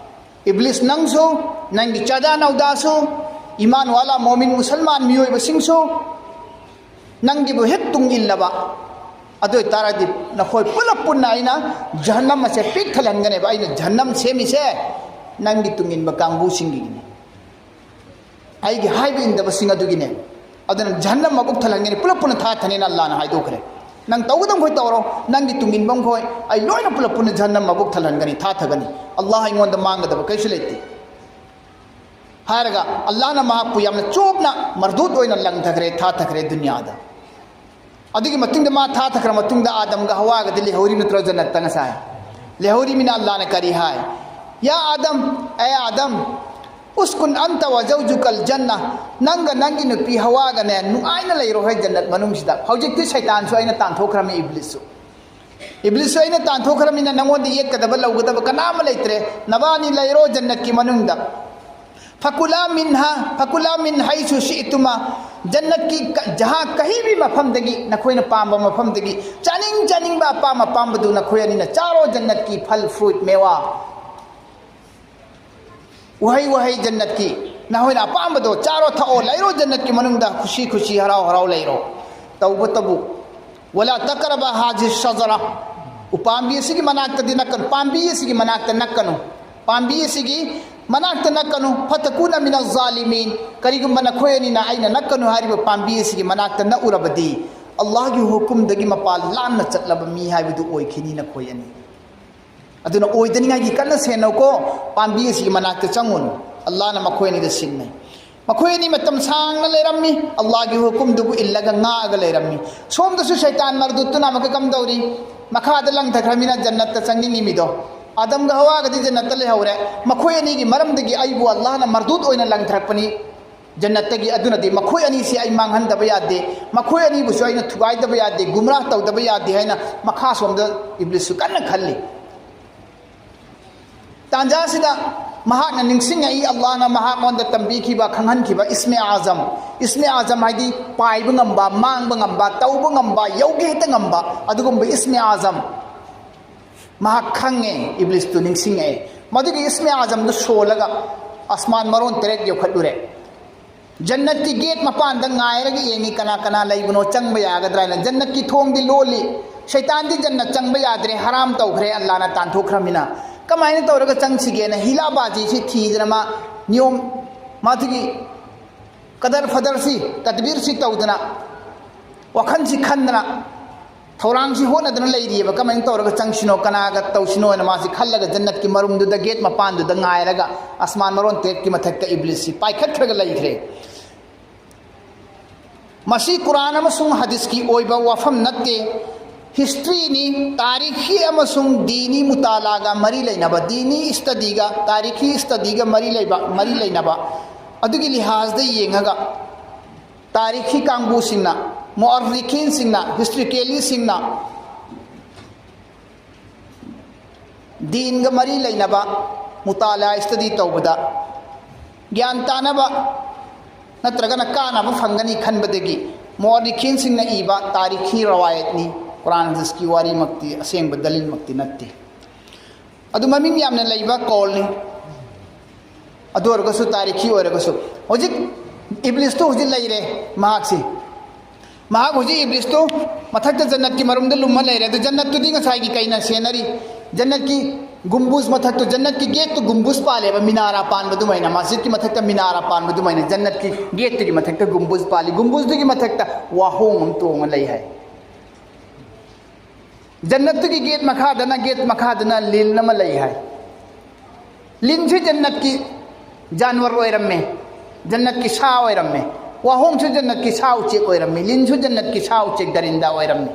ꯏꯕ꯭ꯂꯤꯁ, ꯅꯪꯁꯨ, ꯅꯪꯒꯤ ꯆꯥꯗꯥ ꯅꯧꯗꯥꯁꯨ, ꯏꯃꯥꯟ ꯋꯥꯂꯥ ꯃꯣꯃꯤꯟ ꯃꯨꯁꯜꯃꯥꯟ ꯃꯤꯑꯣꯏꯕꯁꯤꯡꯁꯨ, ꯅꯪꯒꯤꯕꯨ ꯍꯦꯛ ꯇꯨꯡ ꯏꯜꯂꯕ, ꯑꯗꯨ ꯑꯣꯏꯇꯥꯔꯗꯤ ꯅꯈꯣꯏ ꯄꯨꯂꯞ ꯄꯨꯟꯅ ꯑꯩꯅ ꯖꯍꯟꯅꯝ ꯑꯁꯦ ꯄꯤꯛ ꯊꯜꯍꯟꯒꯅꯦꯕ꯫ ꯑꯩꯅ ꯖꯍꯟꯅꯝ ꯁꯦꯝꯃꯤꯁꯦ ꯅꯪꯒꯤ ꯇꯨꯡ ꯏꯟꯕ ꯀꯥꯡꯕꯨꯁꯤꯡꯒꯤꯅꯤ, ꯑꯩꯒꯤ ꯍꯥꯏꯕ ꯏꯟꯗꯕꯁꯤꯡ ꯑꯗꯨꯒꯤꯅꯦ꯫ ꯑꯗꯨꯅ ꯖꯍꯟꯅꯝ ꯃꯕꯨꯛ ꯊꯜꯍꯟꯒꯅꯤ, ꯄꯨꯂꯞ ꯄꯨꯟꯅ ꯊꯥꯊꯅꯤꯅ ꯑꯜꯂꯥꯅ ꯍꯥꯏꯗꯣꯛꯈ꯭ꯔꯦ꯫ ꯅꯪ ꯇꯧꯒꯗꯕ ꯈꯣꯏ ꯇꯧꯔꯣ, ꯅꯪꯒꯤ ꯇꯨꯡ ꯏꯟꯕ ꯈꯣꯏ ꯑꯩ ꯂꯣꯏꯅ ꯄꯨꯂꯞ ꯄꯨꯟꯅ ꯖꯍꯟꯅꯝ ꯃꯕꯨꯛ ꯊꯜꯍꯟꯒꯅꯤ, ꯊꯥꯊꯒꯅꯤ꯫ ꯑꯜꯂꯥ ꯑꯩꯉꯣꯟꯗ ꯃꯥꯡꯒꯗꯕ ꯀꯩꯁꯨ ꯂꯩꯇꯦ꯫ ꯍꯥꯏꯔꯒ ꯑꯜꯂꯥꯅ ꯃꯍꯥꯛꯄꯨ ꯌꯥꯝꯅ ꯆꯣꯞꯅ ꯃꯔꯗꯨꯠ ꯑꯣꯏꯅ ꯂꯪꯊꯈ꯭ꯔꯦ, ꯊꯥꯊꯈ꯭ꯔꯦ ꯗꯨꯅꯤꯌꯥꯗ꯫ ꯑꯗꯨꯒꯤ ꯃꯇꯨꯡꯗ ꯃꯥ ꯊꯥꯊꯈ꯭ꯔ ꯃꯇꯨꯡꯗ ꯑꯥꯗꯝꯒ ꯍꯋꯥꯒꯗꯤ ꯂꯩꯍꯧꯔꯤꯕ ꯅꯠꯇ꯭ꯔꯣ ꯖꯟꯅꯠꯇ ꯉꯁꯥꯏ? ꯂꯩꯍꯧꯔꯤꯕꯅꯤꯅ ꯑꯜꯂꯥꯅ ꯀꯔꯤ ꯍꯥꯏ? "ꯌꯥ ꯑꯥꯗꯝ, ꯑꯦ ꯑꯥꯗꯝ, ꯎꯁꯀꯨꯟ ꯑꯟꯇ ꯋ ꯖꯧꯖꯨꯀꯜ ꯖꯟꯅ", ꯅꯪꯒ ꯅꯪꯒꯤ ꯅꯨꯄꯤ ꯍꯋꯥꯒꯅꯦ ꯅꯨꯡꯉꯥꯏꯅ ꯂꯩꯔꯣ ꯍꯥꯏ ꯖꯟꯅꯠ ꯃꯅꯨꯡꯁꯤꯗ꯫ ꯍꯧꯖꯤꯛꯇꯤ ꯁꯩꯇꯥꯟꯁꯨ ꯑꯩꯅ ꯇꯥꯟꯊꯣꯛꯈ꯭ꯔꯝꯃꯤ, ꯏꯕ꯭ꯂꯤꯁꯁꯨ꯫ ꯏꯕ꯭ꯂꯤꯁꯁꯨ ꯑꯩꯅ ꯇꯥꯟꯊꯣꯛꯈ꯭ꯔꯃꯤꯅ ꯅꯪꯉꯣꯟꯗ ꯌꯦꯠꯀꯗꯕ ꯂꯧꯒꯗꯕ ꯀꯅꯥ ꯑꯃ ꯂꯩꯇ꯭ꯔꯦ꯫ ꯅꯕꯥꯅꯤ ꯂꯩꯔꯣ ꯖꯟꯅꯠꯀꯤ ꯃꯅꯨꯡꯗ꯫ "ꯐꯀꯨꯂꯥ ꯃꯤꯟꯍꯥ, ꯐꯀꯨꯂꯥ ꯃꯤꯟ ꯍꯩꯁꯨ ꯁꯤꯏꯇꯨꯃꯥ", ꯖꯟꯅꯠꯀꯤ ꯀ-, ꯖꯍꯥ ꯀꯍꯤꯕꯤ ꯃꯐꯝꯗꯒꯤ, ꯅꯈꯣꯏꯅ ꯄꯥꯝꯕ ꯃꯐꯝꯗꯒꯤ ꯆꯥꯅꯤꯡ ꯆꯥꯅꯤꯡꯕ ꯑꯄꯥꯝ ꯑꯄꯥꯝꯕꯗꯨ ꯅꯈꯣꯏ ꯑꯅꯤꯅ ꯆꯥꯔꯣ, ꯖꯟꯅꯠꯀꯤ ꯐꯜ, ꯐ꯭ꯔꯨꯏꯠ, ꯃꯦꯋꯥ꯫ ꯎꯍꯩ ꯋꯥꯍꯩ ꯖꯟꯅꯠꯀꯤ ꯅꯈꯣꯏꯅ ꯑꯄꯥꯝꯕꯗꯣ ꯆꯥꯔꯣ ꯊꯛꯑꯣ, ꯂꯩꯔꯣ ꯖꯟꯅꯠꯀꯤ ꯃꯅꯨꯡꯗ ꯈꯨꯁꯤ ꯈꯨꯁꯤ ꯍꯔꯥꯎ ꯍꯔꯥꯎ ꯂꯩꯔꯣ꯫ ꯇꯧꯕꯇꯕꯨ "ꯋꯂꯥ ꯇꯀꯔꯕꯥ ꯍꯥꯖꯤ ꯁꯖꯔꯥ", ꯎꯄꯥꯝꯕꯤ ꯑꯁꯤꯒꯤ ꯃꯅꯥꯛꯇꯗꯤ ꯅꯛꯀꯅꯨ, ꯄꯥꯝꯕꯤ ꯑꯁꯤꯒꯤ ꯃꯅꯥꯛꯇ ꯅꯛꯀꯅꯨ, ꯄꯥꯝꯕꯤ ꯑꯁꯤꯒꯤ ꯃꯅꯥꯛꯇ ꯅꯛꯀꯅꯨ꯫ "ꯐꯇꯀꯨꯅ ꯃꯤꯅ ꯖꯥꯂꯤꯃꯤꯟ", ꯀꯔꯤꯒꯨꯝꯕ ꯅꯈꯣꯏ ꯑꯅꯤꯅ ꯑꯩꯅ ꯅꯛꯀꯅꯨ ꯍꯥꯏꯔꯤꯕ ꯄꯥꯝꯕꯤ ꯑꯁꯤꯒꯤ ꯃꯅꯥꯛꯇ ꯅꯛꯎꯔꯕꯗꯤ ꯑꯜꯂꯥꯍꯒꯤ ꯍꯨꯀꯨꯝꯗꯒꯤ ꯃꯄꯥꯟ ꯂꯥꯟꯅ ꯆꯠꯂꯕ ꯃꯤ ꯍꯥꯏꯕꯗꯨ ꯑꯣꯏꯈꯤꯅꯤ ꯅꯈꯣꯏ ꯑꯅꯤ꯫ ꯑꯗꯨꯅ ꯑꯣꯏꯗꯅꯤꯡꯉꯥꯏꯒꯤ ꯀꯟꯅ ꯁꯦꯟꯅꯧꯀꯣ, ꯄꯥꯝꯕꯤ ꯑꯁꯤꯒꯤ ꯃꯅꯥꯛꯇ ꯆꯪꯉꯨꯅꯨ꯫ ꯑꯜꯂꯥꯅ ꯃꯈꯣꯏ ꯑꯅꯤꯗ ꯁꯤꯡꯅꯩ꯫ ꯃꯈꯣꯏ ꯑꯅꯤ ꯃꯇꯝ ꯁꯥꯡꯅ ꯂꯩꯔꯝꯃꯤ, ꯑꯜꯂꯥꯒꯤ ꯍꯨꯀꯨꯝꯗꯨꯕꯨ ꯏꯜꯂꯒ ꯉꯥꯛꯑꯒ ꯂꯩꯔꯝꯃꯤ꯫ ꯁꯣꯝꯗꯁꯨ ꯁꯩꯇꯥꯟ ꯃꯔꯗꯨꯠꯇꯨꯅ ꯑꯃꯨꯛꯀ ꯀꯝꯗꯧꯔꯤ? ꯃꯈꯥꯗ ꯂꯪꯊꯈ꯭ꯔꯃꯤꯅ ꯖꯟꯅꯠꯇ ꯆꯪꯅꯤꯡꯉꯤꯃꯤꯗꯣ꯫ ꯑꯥꯗꯝꯒ ꯍꯋꯥꯒꯗꯤ ꯖꯟꯅꯠꯇ ꯂꯩꯍꯧꯔꯦ꯫ ꯃꯈꯣꯏ ꯑꯅꯤꯒꯤ ꯃꯔꯝꯗꯒꯤ ꯑꯩꯕꯨ ꯑꯜꯂꯥꯅ ꯃꯔꯗꯨꯠ ꯑꯣꯏꯅ ꯂꯪꯊꯔꯛꯄꯅꯤ ꯖꯟꯅꯠꯇꯒꯤ꯫ ꯑꯗꯨꯅꯗꯤ ꯃꯈꯣꯏ ꯑꯅꯤꯁꯤ ꯑꯩ ꯃꯥꯡꯍꯟꯗꯕ ꯌꯥꯗꯦ, ꯃꯈꯣꯏ ꯑꯅꯤꯕꯨꯁꯨ ꯑꯩꯅ ꯊꯨꯒꯥꯏꯗꯕ ꯌꯥꯗꯦ, ꯒꯨꯝꯔꯥ ꯇꯧꯗꯕ ꯌꯥꯗꯦ ꯍꯥꯏꯅ ꯃꯈꯥ ꯁꯣꯝꯗ ꯏꯕ꯭ꯂꯤꯁꯁꯨ ꯀꯟꯅ ꯈꯜꯂꯤ꯫ ꯇꯥꯟꯖꯥꯁꯤꯗ ꯃꯍꯥꯛꯅ ꯅꯤꯡꯁꯤꯡꯉꯛꯏ, ꯑꯜꯂꯥꯍꯅ ꯃꯍꯥꯛꯉꯣꯟꯗ ꯇꯝꯕꯤꯈꯤꯕ, ꯈꯪꯍꯟꯈꯤꯕ ꯏꯁꯃꯦ ꯑꯥꯖꯝ꯫ ꯏꯁꯃꯦ ꯑꯥꯖꯝ ꯍꯥꯏꯗꯤ ꯄꯥꯏꯕ ꯉꯝꯕ, ꯃꯥꯡꯕ ꯉꯝꯕ, ꯇꯧꯕ ꯉꯝꯕ, ꯌꯧꯒꯦ ꯍꯦꯛꯇ ꯉꯝꯕ, ꯑꯗꯨꯒꯨꯝꯕ ꯏꯁꯃꯦ ꯑꯥꯖꯝ꯫ ꯃꯍꯥꯛ ꯈꯪꯉꯦ, ꯏꯕ꯭ꯂꯤꯁꯇꯨ ꯅꯤꯡꯁꯤꯡꯉꯛꯑꯦ꯫ ꯃꯗꯨꯒꯤ ꯏꯁꯃꯦ ꯑꯥꯖꯝꯗꯨ ꯁꯣꯜꯂꯒ ꯑꯁꯃꯥꯟ ꯃꯔꯣꯟ ꯇꯔꯦꯠ ꯌꯧꯈꯠꯂꯨꯔꯦ꯫ ꯖꯟꯅꯠꯀꯤ ꯒꯦꯠ ꯃꯄꯥꯟꯗ ꯉꯥꯏꯔꯒ ꯌꯦꯡꯉꯤ, ꯀꯅꯥ ꯀꯅꯥ ꯂꯩꯕꯅꯣ, ꯆꯪꯕ ꯌꯥꯒꯗ꯭ꯔꯥ ꯍꯥꯏꯅ꯫ ꯖꯟꯅꯠꯀꯤ ꯊꯣꯡꯗꯤ ꯂꯣꯜꯂꯤ꯫ ꯁꯩꯇꯥꯟꯗꯤ ꯖꯟꯅꯠ ꯆꯪꯕ ꯌꯥꯗ꯭ꯔꯦ, ꯍꯔꯥꯝ ꯇꯧꯈ꯭ꯔꯦ, ꯑꯜꯂꯥꯅ ꯇꯥꯟꯊꯣꯛꯈ꯭ꯔꯃꯤꯅ꯫ ꯀꯃꯥꯏꯅ ꯇꯧꯔꯒ ꯆꯪꯁꯤꯒꯦꯅ ꯍꯤꯂꯥꯕꯥꯖꯤꯁꯤ ꯊꯤꯗꯅ ꯃꯥ ꯅꯤꯌꯣꯝ, ꯃꯥꯒꯤ ꯀꯗꯔ ꯐꯗꯔꯁꯤ, ꯇꯗꯕꯤꯔꯁꯤ ꯇꯧꯗꯅ, ꯋꯥꯈꯜꯁꯤ ꯈꯟꯗꯅ, ꯊꯧꯔꯥꯡꯁꯤ ꯍꯣꯠꯅꯗꯨꯅ ꯂꯩꯔꯤꯑꯕ꯫ ꯀꯃꯥꯏꯅ ꯇꯧꯔꯒ ꯆꯪꯁꯤꯅꯣ, ꯀꯅꯥꯒ ꯇꯧꯁꯤꯅꯣ ꯍꯥꯏꯅ ꯃꯥꯁꯤ ꯈꯜꯂꯒ ꯖꯟꯅꯠꯀꯤ ꯃꯔꯨꯝꯗꯨꯗ, ꯒꯦꯠ ꯃꯄꯥꯟꯗꯨꯗ ꯉꯥꯏꯔꯒ ꯑꯁꯃꯥꯟ ꯃꯔꯣꯟ ꯇꯔꯦꯠꯀꯤ ꯃꯊꯛꯇ ꯏꯕ꯭ꯂꯤꯁꯁꯤ ꯄꯥꯏꯈꯠꯈ꯭ꯔꯒ ꯂꯩꯈ꯭ꯔꯦ꯫ ꯃꯁꯤ ꯀꯨꯔꯥꯟ ꯑꯃꯁꯨꯡ ꯍꯗꯤꯁꯀꯤ ꯑꯣꯏꯕ ꯋꯥꯐꯝ ꯅꯠꯇꯦ, ꯍꯤꯁꯇ꯭ꯔꯤꯅꯤ, ꯇꯥꯔꯤꯈꯤ ꯑꯃꯁꯨꯡ ꯗꯤꯅꯤ ꯃꯨꯇꯥꯂꯥꯒ ꯃꯔꯤ ꯂꯩꯅꯕ, ꯗꯤꯅꯤ ꯁ꯭ꯇꯗꯤꯒ ꯇꯥꯔꯤꯈꯤ ꯁ꯭ꯇꯗꯤꯒ ꯃꯔꯤ ꯂꯩꯕ, ꯃꯔꯤ ꯂꯩꯅꯕ꯫ ꯑꯗꯨꯒꯤ ꯂꯤꯍꯥꯖꯗ ꯌꯦꯡꯉꯒ ꯇꯥꯔꯤꯈꯤ ꯀꯥꯡꯕꯨꯁꯤꯡꯅ, ꯃꯨꯑꯔꯔꯤꯈꯤꯟꯁꯤꯡꯅ, ꯍꯤꯁꯇ꯭ꯔꯤꯀꯦꯂꯤꯁꯤꯡꯅ ꯗꯤꯟꯒ ꯃꯔꯤ ꯂꯩꯅꯕ ꯃꯨꯇꯥꯂꯥ ꯁ꯭ꯇꯗꯤ ꯇꯧꯕꯗ ꯒ꯭ꯌꯥꯟ ꯇꯥꯅꯕ ꯅꯠꯇ꯭ꯔꯒꯅ ꯀꯥꯟꯅꯕ ꯐꯪꯒꯅꯤ ꯈꯟꯕꯗꯒꯤ ꯃꯨꯑꯔꯔꯤꯈꯤꯟꯁꯤꯡꯅ ꯏꯕ ꯇꯥꯔꯤꯈꯤ ꯔꯋꯥꯌꯠꯅꯤ꯫ ꯀꯨꯔꯥꯟ ꯍꯗꯤꯁꯀꯤ ꯋꯥꯔꯤꯃꯛꯇꯤ, ꯑꯁꯦꯡꯕ ꯗꯂꯤꯜꯃꯛꯇꯤ ꯅꯠꯇꯦ꯫ ꯑꯗꯨ ꯃꯃꯤꯡ ꯌꯥꯝꯅ ꯂꯩꯕ ꯀꯧꯜꯅꯤ꯫ ꯑꯗꯨ ꯑꯣꯏꯔꯒꯁꯨ, ꯇꯥꯔꯤꯈꯤ ꯑꯣꯏꯔꯒꯁꯨ, ꯍꯧꯖꯤꯛ ꯏꯕ꯭ꯂꯤꯁꯇꯨ ꯍꯧꯖꯤꯛ ꯂꯩꯔꯦ꯫ ꯃꯍꯥꯛꯁꯤ, ꯃꯍꯥꯛ ꯍꯧꯖꯤꯛ ꯏꯕ꯭ꯂꯤꯁꯇꯨ ꯃꯊꯛꯇ ꯖꯟꯅꯠꯀꯤ ꯃꯔꯨꯝꯗ ꯂꯨꯝꯃ ꯂꯩꯔꯦ꯫ ꯑꯗꯨ ꯖꯟꯅꯠꯇꯨꯗꯤ ꯉꯁꯥꯏꯒꯤ ꯀꯩꯅ ꯁꯦꯟꯅꯔꯤ? ꯖꯟꯅꯠꯀꯤ ꯒꯨꯝꯕꯨꯖ ꯃꯊꯛꯇꯨ, ꯖꯟꯅꯠꯀꯤ ꯒꯦꯠꯇꯨ ꯒꯨꯝꯕꯨꯖ ꯄꯥꯜꯂꯦꯕ, ꯃꯤꯅꯥꯔꯥ ꯄꯥꯟꯕ ꯑꯗꯨꯃꯥꯏꯅ, ꯃꯁꯖꯤꯗꯀꯤ ꯃꯊꯛꯇ ꯃꯤꯅꯥꯔꯥ ꯄꯥꯟꯕ ꯑꯗꯨꯃꯥꯏꯅ ꯖꯟꯅꯠꯀꯤ ꯒꯦꯠꯇꯨꯒꯤ ꯃꯊꯛꯇ ꯒꯨꯝꯕꯨꯖ ꯄꯥꯜꯂꯤ꯫ ꯒꯨꯝꯕꯨꯖꯗꯨꯒꯤ ꯃꯊꯛꯇ ꯋꯥꯍꯣꯡ ꯑꯃ ꯇꯣꯡꯉ ꯂꯩ ꯍꯥꯏ꯫ ꯖꯟꯅꯠꯇꯨꯒꯤ ꯒꯦꯠ ꯃꯈꯥꯗꯅ, ꯒꯦꯠ ꯃꯈꯥꯗꯅ ꯂꯤꯟ ꯑꯃ ꯂꯩ ꯍꯥꯏ꯫ ꯂꯤꯟꯁꯨ ꯖꯟꯅꯠꯀꯤ ꯖꯥꯟꯋꯔ ꯑꯣꯏꯔꯝꯃꯦ, ꯖꯟꯅꯠꯀꯤ ꯁꯥ ꯑꯣꯏꯔꯝꯃꯦ꯫ ꯋꯥꯍꯣꯡꯁꯨ ꯖꯟꯅꯠꯀꯤ ꯁꯥ ꯎꯆꯦꯛ ꯑꯣꯏꯔꯝꯃꯤ, ꯂꯤꯟꯁꯨ ꯖꯟꯅꯠꯀꯤ ꯁꯥ ꯎꯆꯦꯛ ꯗꯔꯤꯟꯗꯥ ꯑꯣꯏꯔꯝꯃꯤ꯫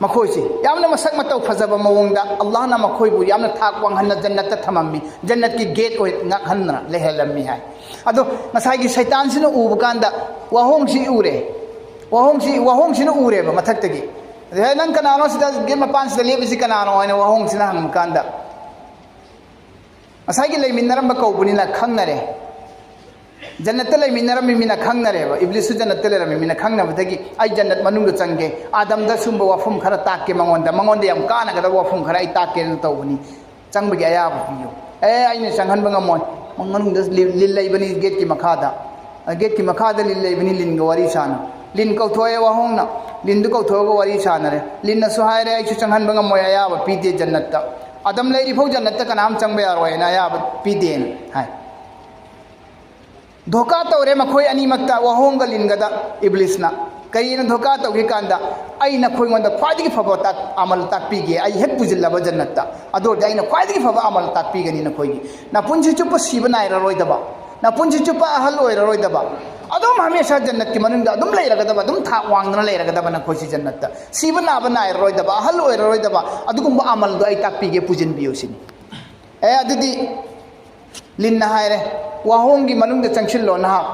ꯃꯈꯣꯏꯁꯤ ꯌꯥꯝꯅ ꯃꯁꯛ ꯃꯇꯧ ꯐꯖꯕ ꯃꯑꯣꯡꯗ ꯑꯜꯂꯥꯍꯅ ꯃꯈꯣꯏꯕꯨ ꯌꯥꯝꯅ ꯊꯥꯛ ꯋꯥꯡꯍꯟꯅ ꯖꯟꯅꯠꯇ ꯊꯝꯃꯝꯃꯤ, ꯖꯟꯅꯠꯀꯤ ꯒꯦꯠ ꯑꯣꯏ ꯉꯥꯛꯍꯟꯗꯅ ꯂꯩꯍꯜꯂꯝꯃꯤ ꯍꯥꯏ꯫ ꯑꯗꯣ ꯉꯁꯥꯏꯒꯤ ꯁꯩꯇꯥꯟꯁꯤꯅ ꯎꯕ ꯀꯥꯟꯗ ꯋꯥꯍꯣꯡꯁꯤ ꯎꯔꯦ, ꯋꯥꯍꯣꯡꯁꯤ, ꯋꯥꯍꯣꯡꯁꯤꯅ ꯎꯔꯦꯕ ꯃꯊꯛꯇꯒꯤ꯫ ꯑꯗꯩ, "ꯍꯦ, ꯅꯪ ꯀꯅꯥꯅꯣ ꯁꯤꯗ ꯒꯦꯠ ꯃꯄꯥꯟꯁꯤꯗ ꯂꯦꯞꯄꯤꯁꯤ ꯀꯅꯥꯅꯣ?" ꯍꯥꯏꯅ ꯋꯥꯍꯣꯡꯁꯤꯅ ꯍꯪꯕ ꯀꯥꯟꯗ, ꯉꯁꯥꯏꯒꯤ ꯂꯩꯃꯤꯟꯅꯔꯝꯕ ꯀꯧꯕꯅꯤꯅ ꯈꯪꯅꯔꯦ꯫ ꯖꯟꯅꯠꯇ ꯂꯩꯃꯤꯟꯅꯔꯝꯃꯤ ꯃꯤꯅ ꯈꯪꯅꯔꯦꯕ, ꯏꯕ꯭ꯂꯤꯁꯁꯨ ꯖꯟꯅꯠꯇ ꯂꯩꯔꯝꯃꯤ ꯃꯤꯅ ꯈꯪꯅꯕꯗꯒꯤ ꯑꯩ ꯖꯟꯅꯠ ꯃꯅꯨꯡꯗ ꯆꯪꯒꯦ, ꯑꯥꯗꯝꯗ ꯁꯨꯝꯕ ꯋꯥꯐꯝ ꯈꯔ ꯇꯥꯛꯀꯦ ꯃꯉꯣꯟꯗ, ꯃꯉꯣꯟꯗ ꯌꯥꯝ ꯀꯥꯟꯅꯒꯗꯕ ꯋꯥꯐꯝ ꯈꯔ ꯑꯩ ꯇꯥꯛꯀꯦꯅ ꯇꯧꯕꯅꯤ, ꯆꯪꯕꯒꯤ ꯑꯌꯥꯕ ꯄꯤꯌꯨ꯫ ꯑꯦ, ꯑꯩꯅ ꯆꯪꯍꯟꯕ ꯉꯝꯃꯣꯏ, ꯃꯅꯨꯡꯗ ꯂꯤꯟ ꯂꯩꯕꯅꯤ ꯒꯦꯠꯀꯤ ꯃꯈꯥꯗ, ꯒꯦꯠꯀꯤ ꯃꯈꯥꯗ ꯂꯤꯟ ꯂꯩꯕꯅꯤ, ꯂꯤꯟꯒ ꯋꯥꯔꯤ ꯁꯥꯅꯨ꯫ ꯂꯤꯟ ꯀꯧꯊꯣꯛꯑꯦ ꯋꯥꯍꯣꯡꯅ, ꯂꯤꯟꯗꯨ ꯀꯧꯊꯣꯛꯑꯒ ꯋꯥꯔꯤ ꯁꯥꯅꯔꯦ꯫ ꯂꯤꯟꯅꯁꯨ ꯍꯥꯏꯔꯦ, ꯑꯩꯁꯨ ꯆꯪꯍꯟꯕ ꯉꯝꯃꯣꯏ, ꯑꯌꯥꯕ ꯄꯤꯗꯦ ꯖꯟꯅꯠꯇ꯫ ꯑꯗꯝ ꯂꯩꯔꯤꯐꯥꯎ ꯖꯟꯅꯠꯇ ꯀꯅꯥꯝ ꯆꯪꯕ ꯌꯥꯔꯣꯏꯅ ꯑꯌꯥꯕ ꯄꯤꯗꯦꯅ ꯍꯥꯏ꯫ ꯙꯣꯀꯥ ꯇꯧꯔꯦ ꯃꯈꯣꯏ ꯑꯅꯤꯃꯛꯇ, ꯋꯥꯍꯣꯡꯒ ꯂꯤꯟꯒꯗ ꯏꯕ꯭ꯂꯤꯁꯅ꯫ ꯀꯔꯤꯅ ꯙꯣꯀꯥ ꯇꯧꯒꯦ ꯀꯥꯟꯗ, ꯑꯩ ꯅꯈꯣꯏꯉꯣꯟꯗ ꯈ꯭ꯋꯥꯏꯗꯒꯤ ꯐꯕ ꯇꯥꯛ-, ꯑꯃꯜ ꯇꯥꯛꯄꯤꯒꯦ, ꯑꯩ ꯍꯦꯛ ꯄꯨꯁꯤꯜꯂꯕ ꯖꯟꯅꯠꯇ, ꯑꯗꯨ ꯑꯣꯏꯔꯗꯤ ꯑꯩꯅ ꯈ꯭ꯋꯥꯏꯗꯒꯤ ꯐꯕ ꯑꯃꯜ ꯇꯥꯛꯄꯤꯒꯅꯤ ꯅꯈꯣꯏꯒꯤ꯫ ꯅꯄꯨꯟꯁꯤ ꯆꯨꯞꯄ ꯁꯤꯕ ꯅꯥꯏꯔꯔꯣꯏꯗꯕ, ꯅꯄꯨꯟꯁꯤ ꯆꯨꯞꯄ ꯑꯍꯜ ꯑꯣꯏꯔꯔꯣꯏꯗꯕ, ꯑꯗꯨꯝ ꯍꯃꯦꯁꯥ ꯖꯟꯅꯠꯀꯤ ꯃꯅꯨꯡꯗ ꯑꯗꯨꯝ ꯂꯩꯔꯒꯗꯕ, ꯑꯗꯨꯝ ꯊꯥꯛ ꯋꯥꯡꯗꯅ ꯂꯩꯔꯒꯗꯕ ꯅꯈꯣꯏꯁꯤ ꯖꯟꯅꯠꯇ꯫ ꯁꯤꯕ ꯅꯥꯕ ꯅꯥꯏꯔꯔꯣꯏꯗꯕ, ꯑꯍꯜ ꯑꯣꯏꯔꯔꯣꯏꯗꯕ ꯑꯗꯨꯒꯨꯝꯕ ꯑꯃꯜꯗꯣ ꯑꯩ ꯇꯥꯛꯄꯤꯒꯦ, ꯄꯨꯁꯤꯟꯕꯤꯌꯨ ꯁꯤꯅꯤ꯫ ꯑꯦ, ꯑꯗꯨꯗꯤ ꯂꯤꯟꯅ ꯍꯥꯏꯔꯦ, "ꯋꯥꯍꯣꯡꯒꯤ ꯃꯅꯨꯡꯗ ꯆꯪꯁꯤꯜꯂꯣ ꯅꯍꯥꯛ꯫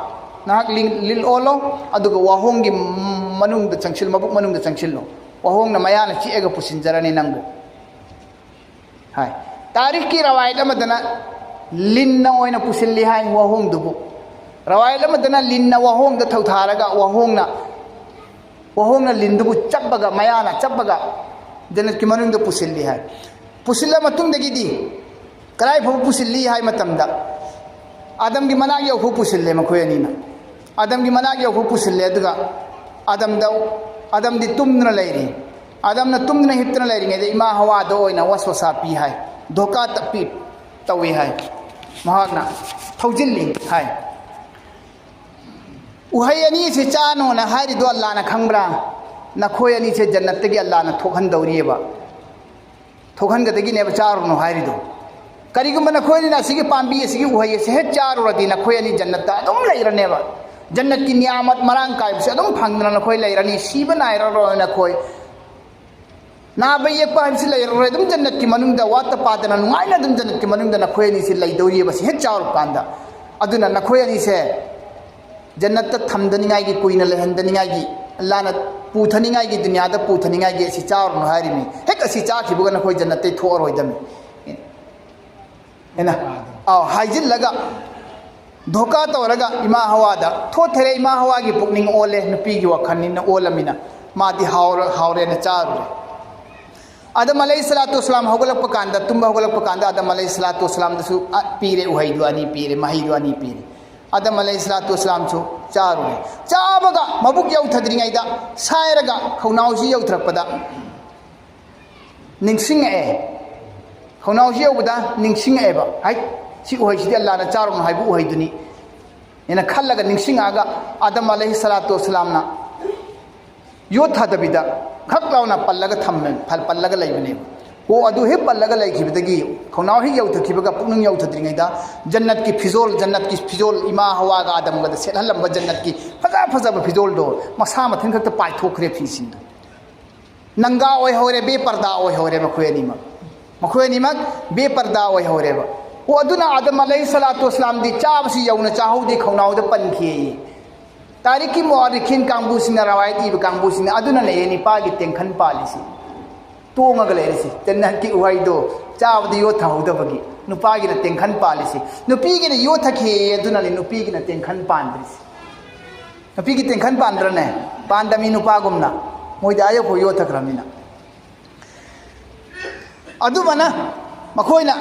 ꯅꯍꯥꯛ ꯂꯤꯟ, ꯂꯤꯟ ꯑꯣꯜꯂꯣ, ꯑꯗꯨꯒ ꯋꯥꯍꯣꯡꯒꯤ ꯃꯅꯨꯡꯗ ꯆꯪꯁꯤꯜ-, ꯃꯕꯨꯛ ꯃꯅꯨꯡꯗ ꯆꯪꯁꯤꯜꯂꯣ꯫ ꯋꯥꯍꯣꯡꯅ ꯃꯌꯥꯅ ꯆꯤꯛꯑꯒ ꯄꯨꯁꯤꯟꯖꯔꯅꯤ ꯅꯪꯕꯨ" ꯍꯥꯏ꯫ ꯇꯥꯔꯤꯈꯀꯤ ꯔꯋꯥꯌꯠ ꯑꯃꯗꯅ ꯂꯤꯟꯅ ꯑꯣꯏꯅ ꯄꯨꯁꯤꯜꯂꯤ ꯍꯥꯏ ꯋꯥꯍꯣꯡꯗꯨꯕꯨ꯫ ꯔꯋꯥꯌꯠ ꯑꯃꯗꯅ ꯂꯤꯟꯅ ꯋꯥꯍꯣꯡꯗ ꯊꯧꯊꯥꯔꯒ ꯋꯥꯍꯣꯡꯅ, ꯋꯥꯍꯣꯡꯅ ꯂꯤꯟꯗꯨꯕꯨ ꯆꯞꯄꯒ, ꯃꯌꯥꯅ ꯆꯞꯄꯒ ꯖꯟꯅꯠꯀꯤ ꯃꯅꯨꯡꯗ ꯄꯨꯁꯤꯜꯂꯤ ꯍꯥꯏ꯫ ꯄꯨꯁꯤꯜꯂ ꯃꯇꯨꯡꯗꯒꯤꯗꯤ ꯀꯗꯥꯏ ꯐꯥꯎꯕ ꯄꯨꯁꯤꯜꯂꯤ ꯍꯥꯏ ꯃꯇꯝꯗ, ꯑꯥꯗꯝꯒꯤ ꯃꯅꯥꯛ ꯌꯧꯐꯥꯎ ꯄꯨꯁꯤꯜꯂꯦ ꯃꯈꯣꯏ ꯑꯅꯤꯅ꯫ ꯑꯥꯗꯝꯒꯤ ꯃꯅꯥꯛ ꯌꯧꯐꯥꯎ ꯄꯨꯁꯤꯜꯂꯦ, ꯑꯗꯨꯒ ꯑꯥꯗꯝꯗ, ꯑꯥꯗꯝꯗꯤ ꯇꯨꯝꯗꯨꯅ ꯂꯩꯔꯤ꯫ ꯑꯥꯗꯝꯅ ꯇꯨꯝꯗꯨꯅ ꯍꯤꯞꯇꯨꯅ ꯂꯩꯔꯤꯉꯩꯗ ꯏꯃꯥ ꯍꯋꯥꯗ ꯑꯣꯏꯅ ꯋꯥꯁꯋꯥꯁꯥ ꯄꯤ ꯍꯥꯏ, ꯙꯣꯀꯥ ꯇꯞꯄꯤ, ꯇꯧꯏ ꯍꯥꯏ꯫ ꯃꯍꯥꯛꯅ ꯊꯧꯖꯤꯜꯂꯤ ꯍꯥꯏ꯫ ꯎꯍꯩ ꯑꯅꯤꯁꯤ ꯆꯥꯅꯣꯅ ꯍꯥꯏꯔꯤꯗꯣ ꯑꯜꯂꯥꯅ ꯈꯪꯕ꯭ꯔꯥ? ꯅꯈꯣꯏ ꯑꯅꯤꯁꯦ ꯖꯟꯅꯠꯇꯒꯤ ꯑꯜꯂꯥꯅ ꯊꯣꯛꯍꯟꯗꯧꯔꯤꯑꯕ꯫ ꯊꯣꯛꯍꯟꯒꯗꯒꯤꯅꯦꯕ ꯆꯥꯔꯨꯅꯨ ꯍꯥꯏꯔꯤꯗꯣ꯫ ꯀꯔꯤꯒꯨꯝꯕ ꯅꯈꯣꯏ ꯑꯅꯤꯅ ꯑꯁꯤꯒꯤ ꯄꯥꯝꯕꯤ ꯑꯁꯤꯒꯤ ꯎꯍꯩ ꯑꯁꯤ ꯍꯦꯛ ꯆꯥꯔꯨꯔꯗꯤ ꯅꯈꯣꯏ ꯑꯅꯤ ꯖꯟꯅꯠꯇ ꯑꯗꯨꯝ ꯂꯩꯔꯅꯦꯕ꯫ ꯖꯟꯅꯠꯀꯤ ꯅꯤꯌꯥꯃꯠ ꯃꯔꯥꯡ ꯀꯥꯏꯕꯁꯦ ꯑꯗꯨꯝ ꯐꯪꯗꯅ ꯅꯈꯣꯏ ꯂꯩꯔꯅꯤ, ꯁꯤꯕ ꯅꯥꯏꯔꯔꯣꯏ ꯅꯈꯣꯏ꯫ ꯅꯥꯕ ꯌꯦꯛꯄ ꯍꯥꯏꯕꯁꯤ ꯂꯩꯔꯔꯣꯏ, ꯑꯗꯨꯝ ꯖꯟꯅꯠꯀꯤ ꯃꯅꯨꯡꯗ ꯋꯥꯠꯇ ꯄꯥꯗꯅ ꯅꯨꯡꯉꯥꯏꯅ ꯑꯗꯨꯝ ꯖꯟꯅꯠꯀꯤ ꯃꯅꯨꯡꯗ ꯅꯈꯣꯏ ꯑꯅꯤꯁꯤ ꯂꯩꯗꯧꯔꯤꯕꯁꯤ ꯍꯦꯛ ꯆꯥꯎꯔꯀꯥꯟꯗ꯫ ꯑꯗꯨꯅ ꯅꯈꯣꯏ ꯑꯅꯤꯁꯦ ꯖꯟꯅꯠꯇ ꯊꯝꯗꯅꯤꯡꯉꯥꯏꯒꯤ, ꯀꯨꯏꯅ ꯂꯩꯍꯟꯗꯅꯤꯡꯉꯥꯏꯒꯤ, ꯑꯜꯂꯥꯅ ꯄꯨꯊꯅꯤꯡꯉꯥꯏꯒꯤ, ꯗꯨꯅꯤꯌꯥꯗ ꯄꯨꯊꯅꯤꯡꯉꯥꯏꯒꯤ ꯑꯁꯤ ꯆꯥꯔꯨꯅꯨ ꯍꯥꯏꯔꯤꯅꯤ꯫ ꯍꯦꯛ ꯑꯁꯤ ꯆꯥꯈꯤꯕꯒ ꯅꯈꯣꯏ ꯖꯟꯅꯠꯇꯩ ꯊꯣꯛꯑꯔꯣꯏꯗꯕꯅꯤ꯫ ꯍꯦꯟꯅ, ꯑꯥꯎ, ꯍꯥꯏꯖꯤꯜꯂꯒ, ꯙꯣꯀꯥ ꯇꯧꯔꯒ ꯏꯃꯥ ꯍꯋꯥꯗ ꯊꯣꯠꯊꯔꯦ꯫ ꯏꯃꯥ ꯍꯋꯥꯒꯤ ꯄꯨꯛꯅꯤꯡ ꯑꯣꯜꯂꯦ, ꯅꯨꯄꯤꯒꯤ ꯋꯥꯈꯜꯅꯤꯅ ꯑꯣꯜꯂꯃꯤꯅ꯫ ꯃꯥꯗꯤ ꯍꯥꯎꯔ-, ꯍꯥꯎꯔꯦꯅ ꯆꯥꯔꯨꯔꯦ꯫ ꯑꯗꯝ ꯑꯂꯩꯍꯤ ꯁꯂꯥꯇꯨ ꯋꯁꯂꯥꯝ ꯍꯧꯒꯠꯂꯛꯄ ꯀꯥꯟꯗ, ꯇꯨꯝꯕ ꯍꯧꯒꯠꯂꯛꯄ ꯀꯥꯟꯗ, ꯑꯗꯝ ꯑꯂꯩꯍꯤ ꯁꯂꯥꯇꯨ ꯋꯁꯂꯥꯝꯗꯁꯨ, ꯑ, ꯄꯤꯔꯦ, ꯎꯍꯩꯗꯨ ꯑꯅꯤ ꯄꯤꯔꯦ, ꯃꯍꯩꯗꯨ ꯑꯅꯤ ꯄꯤꯔꯦ꯫ ꯑꯗꯝ ꯑꯂꯩꯍꯤ ꯁꯂꯥꯇꯨ ꯋꯁꯂꯥꯝꯁꯨ ꯆꯥꯔꯨꯔꯦ꯫ ꯆꯥꯕꯒ ꯃꯕꯨꯛ ꯌꯧꯊꯗ꯭ꯔꯤꯉꯩꯗ, ꯁꯥꯏꯔꯒ ꯈꯧꯅꯥꯎꯁꯤ ꯌꯧꯊꯔꯛꯄꯗ, ꯅꯤꯡꯁꯤꯡꯉꯛꯑꯦ꯫ ꯈꯧꯅꯥꯎꯁꯤ ꯌꯧꯕꯗ ꯅꯤꯡꯁꯤꯡꯉꯛꯑꯦꯕ꯫ ꯍꯥꯏ, ꯁꯤ ꯎꯍꯩꯁꯤꯗꯤ ꯑꯜꯂꯥꯅ ꯆꯥꯔꯨꯅꯨ ꯍꯥꯏꯕ ꯎꯍꯩꯗꯨꯅꯤ꯫ ꯍꯥꯏꯅ ꯈꯜꯂꯒ, ꯅꯤꯡꯁꯤꯡꯉꯛꯑꯒ, ꯑꯗꯝ ꯑꯂꯩꯍꯤ ꯁꯂꯥꯇꯨ ꯋꯁꯂꯥꯝꯅ ꯌꯣꯠꯊꯗꯕꯤꯗ ꯈꯛ ꯂꯥꯎꯅ ꯄꯜꯂꯒ ꯊꯝꯃꯦ, ꯄꯜ-, ꯄꯜꯂꯒ ꯂꯩꯕꯅꯦꯕ꯫ ꯑꯣ, ꯑꯗꯨ ꯍꯦꯛ ꯄꯜꯂꯒ ꯂꯩꯈꯤꯕꯗꯒꯤ, ꯈꯧꯅꯥꯎ ꯍꯦꯛ ꯌꯧꯊꯈꯤꯕꯒ, ꯄꯨꯛꯅꯤꯡ ꯌꯧꯊꯗ꯭ꯔꯤꯉꯩꯗ, ꯖꯟꯅꯠꯀꯤ ꯐꯤꯖꯣꯜ, ꯖꯟꯅꯠꯀꯤ ꯐꯤꯖꯣꯜ, ꯏꯃꯥ ꯍꯋꯥꯒ ꯑꯗꯝꯒꯗ ꯁꯦꯠꯍꯜꯂꯝꯕ ꯖꯟꯅꯠꯀꯤ ꯐꯖ ꯐꯖꯕ ꯐꯤꯖꯣꯜꯗꯣ ꯃꯁꯥ ꯃꯊꯟ ꯈꯛꯇ ꯄꯥꯏꯊꯣꯛꯈ꯭ꯔꯦ ꯐꯤꯁꯤꯡꯗꯣ꯫ ꯅꯪꯒꯥ ꯑꯣꯏꯍꯧꯔꯦ, ꯕꯦꯄꯔꯗꯥ ꯑꯣꯏꯍꯧꯔꯦ ꯃꯈꯣꯏ ꯑꯅꯤꯃꯛ꯫ ꯃꯈꯣꯏ ꯑꯅꯤꯃꯛ ꯕꯦꯄꯔꯗꯥ ꯑꯣꯏꯍꯧꯔꯦꯕ꯫ ꯑꯣ, ꯑꯗꯨꯅ ꯑꯗꯝ ꯑꯂꯩꯍꯤ ꯁꯂꯥꯇꯨ ꯋꯁꯂꯥꯝꯗꯤ ꯆꯥꯕꯁꯤ ꯌꯧꯅ ꯆꯥꯍꯧꯗꯦ, ꯈꯧꯅꯥꯎꯗ ꯄꯟꯈꯤꯌꯦ꯫ ꯇꯥꯔꯤꯛꯀꯤ ꯃꯨꯑꯔꯤꯈꯤꯟ ꯀꯥꯡꯕꯨꯁꯤꯡꯅ, ꯔꯋꯥꯌꯠ ꯏꯕ ꯀꯥꯡꯕꯨꯁꯤꯡꯅ ꯑꯗꯨꯅ ꯂꯩꯌꯦ ꯅꯤꯄꯥꯒꯤ ꯇꯦꯡꯈꯟ ꯄꯥꯜꯂꯤꯁꯤ꯫ ꯇꯣꯡꯉꯒ ꯂꯩꯔꯤꯁꯤ꯫ ꯖꯟꯅꯠꯀꯤ ꯎꯍꯩꯗꯣ ꯆꯥꯕꯗ ꯌꯣꯠꯊꯍꯧꯗꯕꯒꯤ ꯅꯨꯄꯥꯒꯤꯅ ꯇꯦꯡꯈꯟ ꯄꯥꯜꯂꯤꯁꯤ꯫ ꯅꯨꯄꯤꯒꯤꯅ ꯌꯣꯠꯊꯈꯤꯌꯦ, ꯑꯗꯨꯅꯅꯤ ꯅꯨꯄꯤꯒꯤꯅ ꯇꯦꯡꯈꯟ ꯄꯥꯟꯗ꯭ꯔꯤꯁꯤ꯫ ꯅꯨꯄꯤꯒꯤ ꯇꯦꯡꯈꯟ ꯄꯥꯟꯗ꯭ꯔꯅꯦ? ꯄꯥꯟꯗꯃꯤ ꯅꯨꯄꯥꯒꯨꯝꯅ꯫ ꯃꯣꯏꯗꯤ ꯑꯥ ꯌꯧꯐꯥꯎ ꯌꯣꯠꯊꯈ꯭ꯔꯕꯅꯤꯅ꯫ ꯑꯗꯨꯃꯅ ꯃꯈꯣꯏꯅ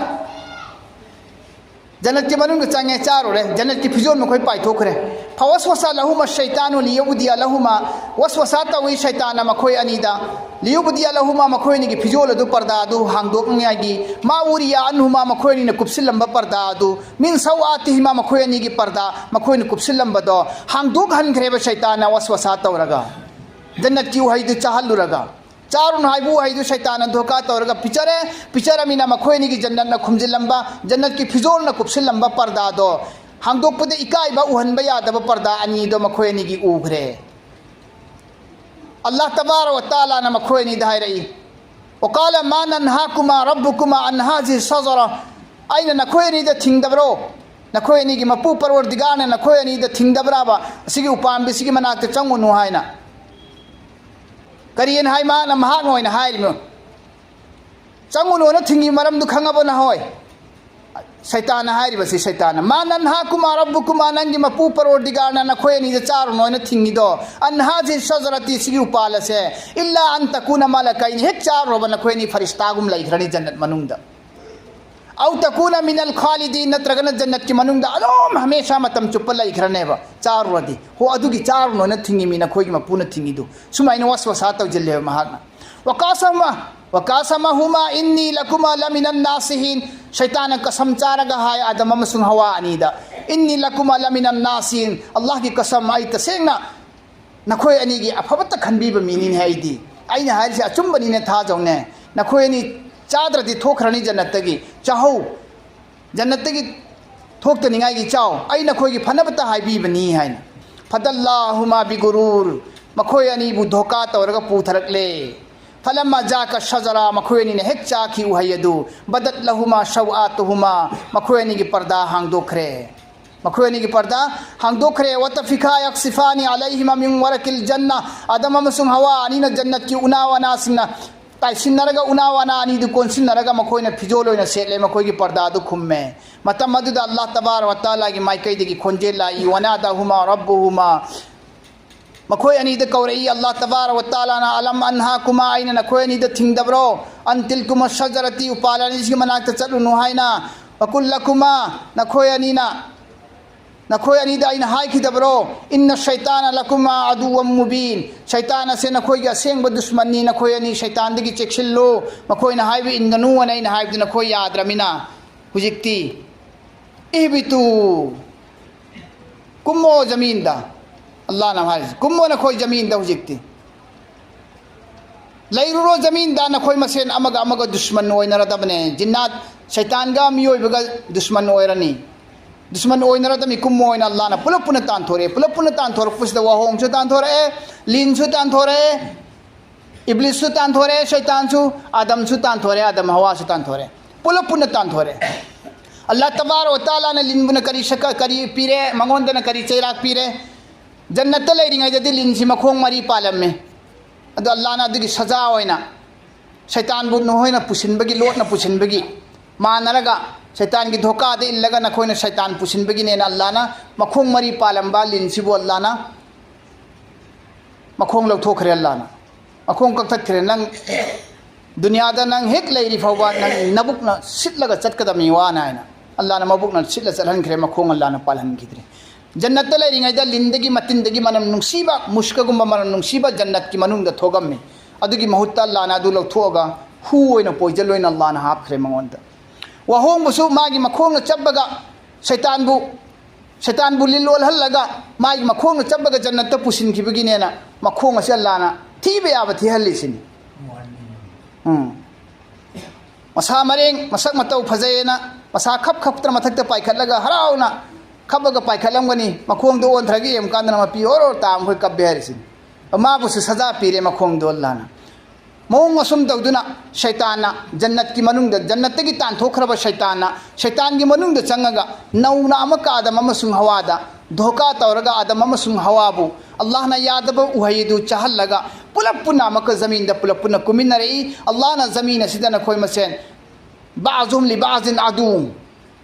ꯖꯟꯅꯠꯀꯤ ꯃꯅꯨꯡꯗ ꯆꯪꯉꯦ, ꯆꯥꯔꯨꯔꯦ, ꯖꯟꯅꯠꯀꯤ ꯐꯤꯖꯣꯜ ꯃꯈꯣꯏ ꯄꯥꯏꯊꯣꯛꯈ꯭ꯔꯦ꯫ ꯐꯋꯁꯋꯁ ꯂꯍꯨꯃ ꯁꯩꯇꯥꯅꯨ ꯂꯤꯌꯨꯕꯗꯤꯌ ꯂꯍꯨꯃ, ꯋꯁꯋꯁꯥ ꯇꯧꯏ ꯁꯩꯇꯥꯟꯅ ꯃꯈꯣꯏ ꯑꯅꯤꯗ꯫ ꯂꯤꯌꯨꯕꯗꯤꯌ ꯂꯍꯨꯃ, ꯃꯈꯣꯏ ꯑꯅꯤꯒꯤ ꯐꯤꯖꯣꯜ ꯑꯗꯨ, ꯄꯔꯗꯥ ꯑꯗꯨ ꯍꯥꯡꯗꯣꯛꯅꯤꯡꯉꯥꯏꯒꯤ꯫ ꯃꯥ ꯎꯔꯤꯌ ꯑꯟꯍꯨꯃ, ꯃꯈꯣꯏ ꯑꯅꯤꯅ ꯀꯨꯞꯁꯤꯜꯂꯝꯕ ꯄꯔꯗꯥ ꯑꯗꯨ꯫ ꯃꯤꯟ ꯁꯧꯑꯥꯇꯤꯍꯤꯃ, ꯃꯈꯣꯏ ꯑꯅꯤꯒꯤ ꯄꯔꯗꯥ, ꯃꯈꯣꯏꯅ ꯀꯨꯞꯁꯤꯜꯂꯝꯕꯗꯣ ꯍꯥꯡꯗꯣꯛꯍꯟꯈ꯭ꯔꯦꯕ ꯁꯩꯇꯥꯟꯅ ꯋꯁꯋꯁꯥ ꯇꯧꯔꯒ, ꯖꯟꯅꯠꯀꯤ ꯎꯍꯩꯗꯨ ꯆꯥꯍꯜꯂꯨꯔꯒ꯫ ꯆꯥꯔꯨꯅꯨ ꯍꯥꯏꯕ ꯎꯍꯩꯗꯨ ꯁꯩꯇꯥꯟꯅ ꯙꯣꯀꯥ ꯇꯧꯔꯒ ꯄꯤꯖꯔꯦ꯫ ꯄꯤꯖꯔꯃꯤꯅ ꯃꯈꯣꯏ ꯑꯅꯤꯒꯤ ꯖꯟꯅꯠꯅ ꯈꯨꯝꯖꯤꯜꯂꯝꯕ, ꯖꯟꯅꯠꯀꯤ ꯐꯤꯖꯣꯜꯅ ꯀꯨꯞꯁꯤꯜꯂꯝꯕ ꯄꯔꯗꯥꯗꯣ ꯍꯥꯡꯗꯣꯛꯄꯗ ꯏꯀꯥꯏꯕ, ꯎꯍꯟꯕ ꯌꯥꯗꯕ ꯄꯔꯗꯥ ꯑꯅꯤꯗꯣ ꯃꯈꯣꯏ ꯑꯅꯤꯒꯤ ꯎꯈ꯭ꯔꯦ꯫ ꯑꯜꯂꯥꯍ ꯇꯕꯥꯔꯛ ꯋ ꯇꯥꯂꯥꯅ ꯃꯈꯣꯏ ꯑꯅꯤꯗ ꯍꯥꯏꯔꯛꯏ, "ꯋꯀꯥꯂ ꯃꯥ ꯅꯟꯍꯥꯀꯨꯃꯥ ꯔꯕꯨꯀꯨꯃꯥ ꯑꯟ ꯍꯥꯖꯤꯍꯤ ꯁꯖꯔ?" ꯑꯩꯅ ꯅꯈꯣꯏ ꯑꯅꯤꯗ ꯊꯤꯡꯗꯕ꯭ꯔꯣ? ꯅꯈꯣꯏ ꯑꯅꯤꯒꯤ ꯃꯄꯨ ꯄꯔꯋꯔꯗꯤꯒꯥꯔꯅ ꯅꯈꯣꯏ ꯑꯅꯤꯗ ꯊꯤꯡꯗꯕ꯭ꯔꯥꯕ ꯑꯁꯤꯒꯤ ꯎꯄꯥꯝꯕꯤꯁꯤꯒꯤ ꯃꯅꯥꯛꯇ ꯆꯪꯉꯨꯅꯨ ꯍꯥꯏꯅ? ꯀꯔꯤꯅ ꯍꯥꯏ? ꯃꯥꯅ, ꯃꯍꯥꯛꯅ ꯑꯣꯏꯅ ꯍꯥꯏꯔꯤꯕꯅꯣ꯫ ꯆꯪꯉꯨꯅꯨꯅ ꯊꯤꯡꯉꯤ ꯃꯔꯝꯗꯨ ꯈꯪꯉꯕꯣ ꯅꯍꯣꯏ? ꯁꯩꯇꯥꯟꯅ ꯍꯥꯏꯔꯤꯕꯁꯤ, ꯁꯩꯇꯥꯟꯅ, "ꯃꯥ ꯅꯟꯍꯥꯀꯨꯃꯥ ꯔꯕꯨꯀꯨꯃꯥ, ꯅꯪꯒꯤ ꯃꯄꯨ ꯄꯔꯣꯔꯗꯤꯒꯥꯔꯅ ꯅꯈꯣꯏ ꯑꯅꯤꯗ ꯆꯥꯔꯨꯅꯣ ꯍꯥꯏꯅ ꯊꯤꯡꯉꯤꯗꯣ, ꯑꯟꯍꯥꯖꯤ ꯁꯖꯔꯇꯤ, ꯁꯤꯒꯤ ꯎꯄꯥꯜ ꯑꯁꯦ, ꯏꯜꯂꯥ ꯑꯟ ꯇꯀꯨꯅ ꯃꯂꯀꯥꯏꯅꯤ, ꯍꯦꯛ ꯆꯥꯔꯨꯔꯕ ꯅꯈꯣꯏ ꯑꯅꯤ ꯐꯔꯤꯁꯇꯥꯒꯨꯝ ꯂꯩꯈ꯭ꯔꯅꯤ ꯖꯟꯅꯠ ꯃꯅꯨꯡꯗ꯫ ꯑꯧ ꯇꯀꯨꯅ ꯃꯤꯅꯜ ꯈꯥꯂꯤꯗꯤ, ꯅꯠꯇ꯭ꯔꯒꯅ ꯖꯟꯅꯠꯀꯤ ꯃꯅꯨꯡꯗ ꯑꯗꯨꯝ ꯍꯃꯦꯁꯥ ꯃꯇꯝ ꯆꯨꯞꯄ ꯂꯩꯈ꯭ꯔꯅꯦꯕ ꯆꯥꯔꯨꯔꯗꯤ꯫ ꯍꯣ, ꯑꯗꯨꯒꯤ ꯆꯥꯔꯨꯅꯣꯅ ꯊꯤꯡꯉꯤꯃꯤ ꯅꯈꯣꯏꯒꯤ ꯃꯄꯨꯅ ꯊꯤꯡꯉꯤꯗꯨ"꯫ ꯁꯨꯃꯥꯏꯅ ꯋꯥꯁꯋꯥꯁꯥ ꯇꯧꯁꯤꯜꯂꯦꯕ ꯃꯍꯥꯛꯅ꯫ "ꯋꯀꯥꯁꯃ ꯋꯀꯥꯁꯃꯍꯨꯃꯥ ꯏꯟꯅꯤ ꯂꯀꯨꯃꯥ ꯂꯃꯤꯅꯟ ꯅꯥꯁꯤꯍꯤꯟ"꯫ ꯁꯩꯇꯥꯟꯅ ꯀꯁꯝ ꯆꯥꯔꯒ ꯍꯥꯏ ꯑꯥꯗꯝ ꯑꯃꯁꯨꯡ ꯍꯋꯥ ꯑꯅꯤꯗ, "ꯏꯟꯅꯤ ꯂꯀꯨꯃꯥ ꯂꯃꯤꯅꯟ ꯅꯥꯁꯤꯍꯤꯟ, ꯑꯜꯂꯥꯍꯒꯤ ꯀꯁꯝ, ꯑꯩ ꯇꯁꯦꯡꯅ ꯅꯈꯣꯏ ꯑꯅꯤꯒꯤ ꯑꯐꯕꯇ ꯈꯟꯕꯤꯕ ꯃꯤꯅꯤꯅꯦ ꯑꯩꯗꯤ꯫ ꯑꯩꯅ ꯍꯥꯏꯔꯤꯁꯦ ꯑꯆꯨꯝꯕꯅꯤꯅ ꯊꯥꯖꯧꯅꯦ꯫ ꯅꯈꯣꯏ ꯑꯅꯤ ꯆꯥꯗ꯭ꯔꯗꯤ ꯊꯣꯛꯈ꯭ꯔꯅꯤ ꯖꯟꯅꯠꯇꯒꯤ꯫ ꯆꯥꯍꯧ, ꯖꯟꯅꯠꯇꯒꯤ ꯊꯣꯛꯇꯅꯤꯡꯉꯥꯏꯒꯤ ꯆꯥꯎ, ꯑꯩ ꯅꯈꯣꯏꯒꯤ ꯐꯅꯕꯇ ꯍꯥꯏꯕꯤꯕꯅꯤ" ꯍꯥꯏꯅ꯫ "ꯐꯗꯜꯂꯥꯍꯨꯃꯥ ꯕꯤꯒꯨꯔꯨꯔ"꯫ ꯃꯈꯣꯏ ꯑꯅꯤꯕꯨ ꯙꯣꯀꯥ ꯇꯧꯔꯒ ꯄꯨꯊꯔꯛꯂꯦ꯫ "ꯐꯂꯝꯃꯥ ꯖꯥꯀ ꯁꯖꯔꯥ"꯫ ꯃꯈꯣꯏ ꯑꯅꯤꯅ ꯍꯦꯛ ꯆꯥꯈꯤ ꯎꯍꯩ ꯑꯗꯨ, "ꯕꯗꯠ ꯂꯍꯨꯃꯥ ꯁꯧꯑꯥꯇꯨꯍꯨꯃꯥ", ꯃꯈꯣꯏ ꯑꯅꯤꯒꯤ ꯄꯔꯗꯥ ꯍꯥꯡꯗꯣꯛꯈ꯭ꯔꯦ꯫ ꯃꯈꯣꯏ ꯑꯅꯤꯒꯤ ꯄꯔꯗꯥ ꯍꯥꯡꯗꯣꯛꯈ꯭ꯔꯦ꯫ "ꯋꯇꯐꯤꯈꯥ ꯌꯛꯁꯤꯐꯥꯅꯤ ꯑꯂꯩꯍꯤꯃꯥ ꯃꯤꯟ ꯋꯔꯀꯤꯜ ꯖꯟꯅ"꯫ ꯑꯥꯗꯝ ꯑꯃꯁꯨꯡ ꯍꯋꯥ ꯑꯅꯤꯅ ꯖꯟꯅꯠꯀꯤ ꯎꯅꯥ ꯋꯥꯅꯥꯁꯤꯡꯅ ꯇꯥꯏꯁꯤꯟꯅꯔꯒ, ꯎꯅꯥ ꯋꯥꯅꯥ ꯑꯅꯤꯗꯨ ꯀꯣꯟꯁꯤꯟꯅꯔꯒ ꯃꯈꯣꯏꯅ ꯐꯤꯖꯣꯜ ꯑꯣꯏꯅ ꯁꯦꯠꯂꯦ, ꯃꯈꯣꯏꯒꯤ ꯄꯔꯗꯥꯗꯨ ꯈꯨꯝꯃꯦ꯫ ꯃꯇꯝ ꯑꯗꯨꯗ ꯑꯜꯂꯥꯍ ꯇꯕꯥꯔ ꯋꯥ ꯇꯥꯂꯥꯒꯤ ꯃꯥꯏꯀꯩꯗꯒꯤ ꯈꯣꯟꯖꯦꯜ ꯂꯥꯛꯏ, "ꯋꯅꯥꯗꯥꯍꯨꯃꯥ ꯔꯕꯨꯍꯨꯃꯥ"꯫ ꯃꯈꯣꯏ ꯑꯅꯤꯗ ꯀꯧꯔꯛꯏ ꯑꯜꯂꯥꯍ ꯇꯕꯥꯔ ꯋꯥ ꯇꯥꯂꯥꯅ, "ꯑꯂꯝ ꯑꯟꯍꯥꯀꯨꯃꯥ, ꯑꯩꯅ ꯅꯈꯣꯏ ꯑꯅꯤꯗ ꯊꯤꯡꯗꯕ꯭ꯔꯣ? ꯑꯟ ꯇꯤꯜꯀꯨꯃꯥ ꯁꯖꯔꯇꯤ, ꯎꯄꯥꯜ ꯑꯅꯤꯁꯤꯒꯤ ꯃꯅꯥꯛꯇ ꯆꯠꯂꯨꯅꯨ ꯍꯥꯏꯅ? ꯋꯀꯨꯜ ꯂꯀꯨꯃꯥ, ꯅꯈꯣꯏ ꯑꯅꯤꯅ, ꯅꯈꯣꯏ ꯑꯅꯤꯗ ꯑꯩꯅ ꯍꯥꯏꯈꯤꯗꯕ꯭ꯔꯣ? ꯏꯟꯅ ꯁꯩꯇꯥꯅ ꯂꯀꯨꯃꯥ ꯑꯗꯨꯋꯝ ꯃꯨꯕꯤꯟ, ꯁꯩꯇꯥꯟ ꯑꯁꯦ ꯅꯈꯣꯏꯒꯤ ꯑꯁꯦꯡꯕ ꯗꯨꯁꯃꯟꯅꯤ, ꯅꯈꯣꯏ ꯑꯅꯤ ꯁꯩꯇꯥꯟꯗꯒꯤ ꯆꯦꯛꯁꯤꯜꯂꯨ, ꯃꯈꯣꯏꯅ ꯍꯥꯏꯕ ꯏꯟꯒꯅꯨ" ꯑꯅ ꯑꯩꯅ ꯍꯥꯏꯕꯗꯨ ꯅꯈꯣꯏ ꯌꯥꯗ꯭ꯔꯃꯤꯅ, ꯍꯧꯖꯤꯛꯇꯤ "ꯏꯍꯕꯤꯇꯨ", ꯀꯨꯝꯃꯣ ꯖꯃꯤꯟꯗ꯫ ꯑꯜꯂꯥꯍꯅ ꯍꯥꯏꯔꯤꯁꯤ, "ꯀꯨꯝꯃꯣ ꯅꯈꯣꯏ ꯖꯃꯤꯟꯗ ꯍꯧꯖꯤꯛꯇꯤ꯫ ꯂꯩꯔꯨꯔꯣ ꯖꯃꯤꯟꯗ, ꯅꯈꯣꯏ ꯃꯁꯦꯟ ꯑꯃꯒ ꯑꯃꯒ ꯗꯨꯁꯃꯟ ꯑꯣꯏꯅꯔꯗꯕꯅꯦ꯫ ꯖꯤꯟꯅꯥꯠ, ꯁꯩꯇꯥꯟꯒ ꯃꯤꯑꯣꯏꯕꯒ ꯗꯨꯁꯃꯟ ꯑꯣꯏꯔꯅꯤ꯫ ꯗꯨꯁꯃꯟ ꯑꯣꯏꯅꯔꯗꯕꯅꯤ, ꯀꯨꯝꯃꯣ" ꯍꯥꯏꯅ ꯑꯜꯂꯥꯍꯅ ꯄꯨꯂꯞ ꯄꯨꯟꯅ ꯇꯥꯟꯊꯣꯔꯛꯑꯦ꯫ ꯄꯨꯂꯞ ꯄꯨꯟꯅ ꯇꯥꯟꯊꯣꯔꯛꯄꯁꯤꯗ ꯋꯥꯍꯣꯡꯁꯨ ꯇꯥꯟꯊꯣꯔꯛꯑꯦ, ꯂꯤꯟꯁꯨ ꯇꯥꯟꯊꯣꯔꯛꯑꯦ, ꯏꯕ꯭ꯂꯤꯁꯁꯨ ꯇꯥꯟꯊꯣꯔꯛꯑꯦ, ꯁꯩꯇꯥꯟꯁꯨ, ꯑꯥꯗꯝꯁꯨ ꯇꯥꯟꯊꯣꯔꯛꯑꯦ, ꯑꯥꯗꯝ ꯍꯋꯥꯁꯨ ꯇꯥꯟꯊꯣꯔꯛꯑꯦ꯫ ꯄꯨꯂꯞ ꯄꯨꯟꯅ ꯇꯥꯟꯊꯣꯔꯛꯑꯦ꯫ ꯑꯜꯂꯥꯍ ꯇꯕꯥꯔꯛ ꯋ ꯇꯥꯂꯥꯅ ꯂꯤꯟꯕꯨꯅ ꯀꯔꯤ ꯁꯛ-, ꯀꯔꯤ ꯄꯤꯔꯦ, ꯃꯉꯣꯟꯗꯅ ꯀꯔꯤ ꯆꯩꯔꯥꯛ ꯄꯤꯔꯦ? ꯖꯟꯅꯠꯇ ꯂꯩꯔꯤꯉꯩꯗꯗꯤ ꯂꯤꯟꯁꯤ ꯃꯈꯣꯡ ꯃꯔꯤ ꯄꯥꯜꯂꯝꯃꯤ꯫ ꯑꯗꯣ ꯑꯜꯂꯥꯍꯅ ꯑꯗꯨꯒꯤ ꯁꯖꯥ ꯑꯣꯏꯅ ꯁꯩꯇꯥꯟꯕꯨ ꯅꯈꯣꯏꯅ ꯄꯨꯁꯤꯟꯕꯒꯤ, ꯂꯣꯠꯅ ꯄꯨꯁꯤꯟꯕꯒꯤ ꯃꯥꯟꯅꯔꯒ ꯁꯩꯇꯥꯟꯒꯤ ꯙꯣꯀꯥꯗ ꯏꯜꯂꯒ ꯅꯈꯣꯏꯅ ꯁꯩꯇꯥꯟ ꯄꯨꯁꯤꯟꯕꯒꯤꯅꯦꯅ ꯑꯜꯂꯥꯅ ꯃꯈꯣꯡ ꯃꯔꯤ ꯄꯥꯜꯂꯝꯕ ꯂꯤꯟꯁꯤꯕꯨ ꯑꯜꯂꯥꯅ ꯃꯈꯣꯡ ꯂꯧꯊꯣꯛꯈ꯭ꯔꯦ꯫ ꯑꯜꯂꯥꯅ ꯃꯈꯣꯡ ꯀꯛꯊꯠꯈ꯭ꯔꯦ꯫ ꯅꯪ ꯗꯨꯅꯤꯌꯥꯗ ꯅꯪ ꯍꯦꯛ ꯂꯩꯔꯤ ꯐꯥꯎꯕ ꯅꯪ ꯅꯕꯨꯛꯅ ꯁꯤꯠꯂꯒ ꯆꯠꯀꯗꯕꯅꯤ ꯋꯥꯅ ꯍꯥꯏꯅ ꯑꯜꯂꯥꯅ ꯃꯕꯨꯛꯅ ꯁꯤꯠꯂ ꯆꯠꯍꯟꯈ꯭ꯔꯦ꯫ ꯃꯈꯣꯡ ꯑꯜꯂꯥꯅ ꯄꯥꯜꯍꯟꯈꯤꯗ꯭ꯔꯦ꯫ ꯖꯟꯅꯠꯇ ꯂꯩꯔꯤꯉꯩꯗ ꯂꯤꯟꯗꯒꯤ ꯃꯇꯤꯟꯗꯒꯤ ꯃꯅꯝ ꯅꯨꯡꯁꯤꯕ, ꯃꯨꯁꯀꯒꯨꯝꯕ ꯃꯅꯝ ꯅꯨꯡꯁꯤꯕ ꯖꯟꯅꯠꯀꯤ ꯃꯅꯨꯡꯗ ꯊꯣꯛꯑꯝꯃꯤ꯫ ꯑꯗꯨꯒꯤ ꯃꯍꯨꯠꯇ ꯑꯜꯂꯥꯅ ꯑꯗꯨ ꯂꯧꯊꯣꯛꯑꯒ ꯍꯨ ꯑꯣꯏꯅ, ꯄꯣꯏꯖꯟ ꯑꯣꯏꯅ ꯑꯜꯂꯥꯅ ꯍꯥꯞꯈ꯭ꯔꯦ ꯃꯉꯣꯟꯗ꯫ ꯋꯥꯍꯣꯡꯕꯁꯨ ꯃꯥꯒꯤ ꯃꯈꯣꯡꯅ ꯆꯞꯄꯒ ꯁꯩꯇꯥꯟꯕꯨ, ꯁꯩꯇꯥꯟꯕꯨ ꯂꯤꯟ ꯑꯣꯜꯍꯜꯂꯒ ꯃꯥꯒꯤ ꯃꯈꯣꯡꯅ ꯆꯞꯄꯒ ꯖꯟꯅꯠꯇ ꯄꯨꯁꯤꯟꯈꯤꯕꯒꯤꯅꯦꯅ ꯃꯈꯣꯡ ꯑꯁꯤ ꯑꯜꯂꯥꯅ ꯊꯤꯕ ꯌꯥꯕ ꯊꯤꯍꯜꯂꯤꯁꯤꯅꯤ꯫ ꯎꯝ꯫ ꯃꯁꯥ ꯃꯔꯦꯡ, ꯃꯁꯛ ꯃꯇꯧ ꯐꯖꯩꯌꯦꯅ ꯃꯁꯥ ꯈꯞ ꯈꯞꯇꯅ ꯃꯊꯛꯇ ꯄꯥꯏꯈꯠꯂꯒ ꯍꯔꯥꯎꯅ ꯈꯞꯄꯒ ꯄꯥꯏꯈꯠꯂꯝꯒꯅꯤ꯫ ꯃꯈꯣꯡꯗꯣ ꯑꯣꯟꯊꯔꯒ ꯌꯦꯡꯉꯀꯥꯟꯗꯅ ꯃꯄꯤ ꯑꯣꯔꯣ ꯇꯥ ꯃꯈꯣꯏ ꯀꯞꯄꯦ ꯍꯥꯏꯔꯤꯁꯤꯅꯤ꯫ ꯃꯥꯕꯨꯁꯨ ꯁꯖꯥ ꯄꯤꯔꯦ ꯃꯈꯣꯡꯗꯣ ꯑꯜꯂꯥꯅ꯫ ꯃꯑꯣꯡ ꯑꯁꯨꯝ ꯇꯧꯗꯨꯅ ꯁꯩꯇꯥꯟꯅ ꯖꯟꯅꯠꯀꯤ ꯃꯅꯨꯡꯗ, ꯖꯟꯅꯠꯇꯒꯤ ꯇꯥꯟꯊꯣꯛꯈ꯭ꯔꯕ ꯁꯩꯇꯥꯟꯅ ꯁꯩꯇꯥꯟꯒꯤ ꯃꯅꯨꯡꯗ ꯆꯪꯉꯒ ꯅꯧꯅ ꯑꯃꯨꯛꯀ ꯑꯥꯗꯝ ꯑꯃꯁꯨꯡ ꯍꯋꯥꯗ ꯙꯣꯀꯥ ꯇꯧꯔꯒ ꯑꯥꯗꯝ ꯑꯃꯁꯨꯡ ꯍꯋꯥꯕꯨ ꯑꯜꯂꯥꯍꯅ ꯌꯥꯗꯕ ꯎꯍꯩ ꯑꯗꯨ ꯆꯥꯍꯜꯂꯒ ꯄꯨꯂꯞ ꯄꯨꯟꯅ ꯑꯃꯨꯛꯀ ꯖꯃꯤꯟꯗ ꯄꯨꯂꯞ ꯄꯨꯟꯅ ꯀꯨꯝꯃꯤꯟꯅꯔꯛꯏ꯫ ꯑꯜꯂꯥꯍꯅ ꯖꯃꯤꯟ ꯑꯁꯤꯗ ꯅꯈꯣꯏ ꯃꯁꯦꯟ ꯕꯥꯖꯨꯝ ꯂꯤ ꯕꯥꯖꯤꯟ ꯑꯗꯨ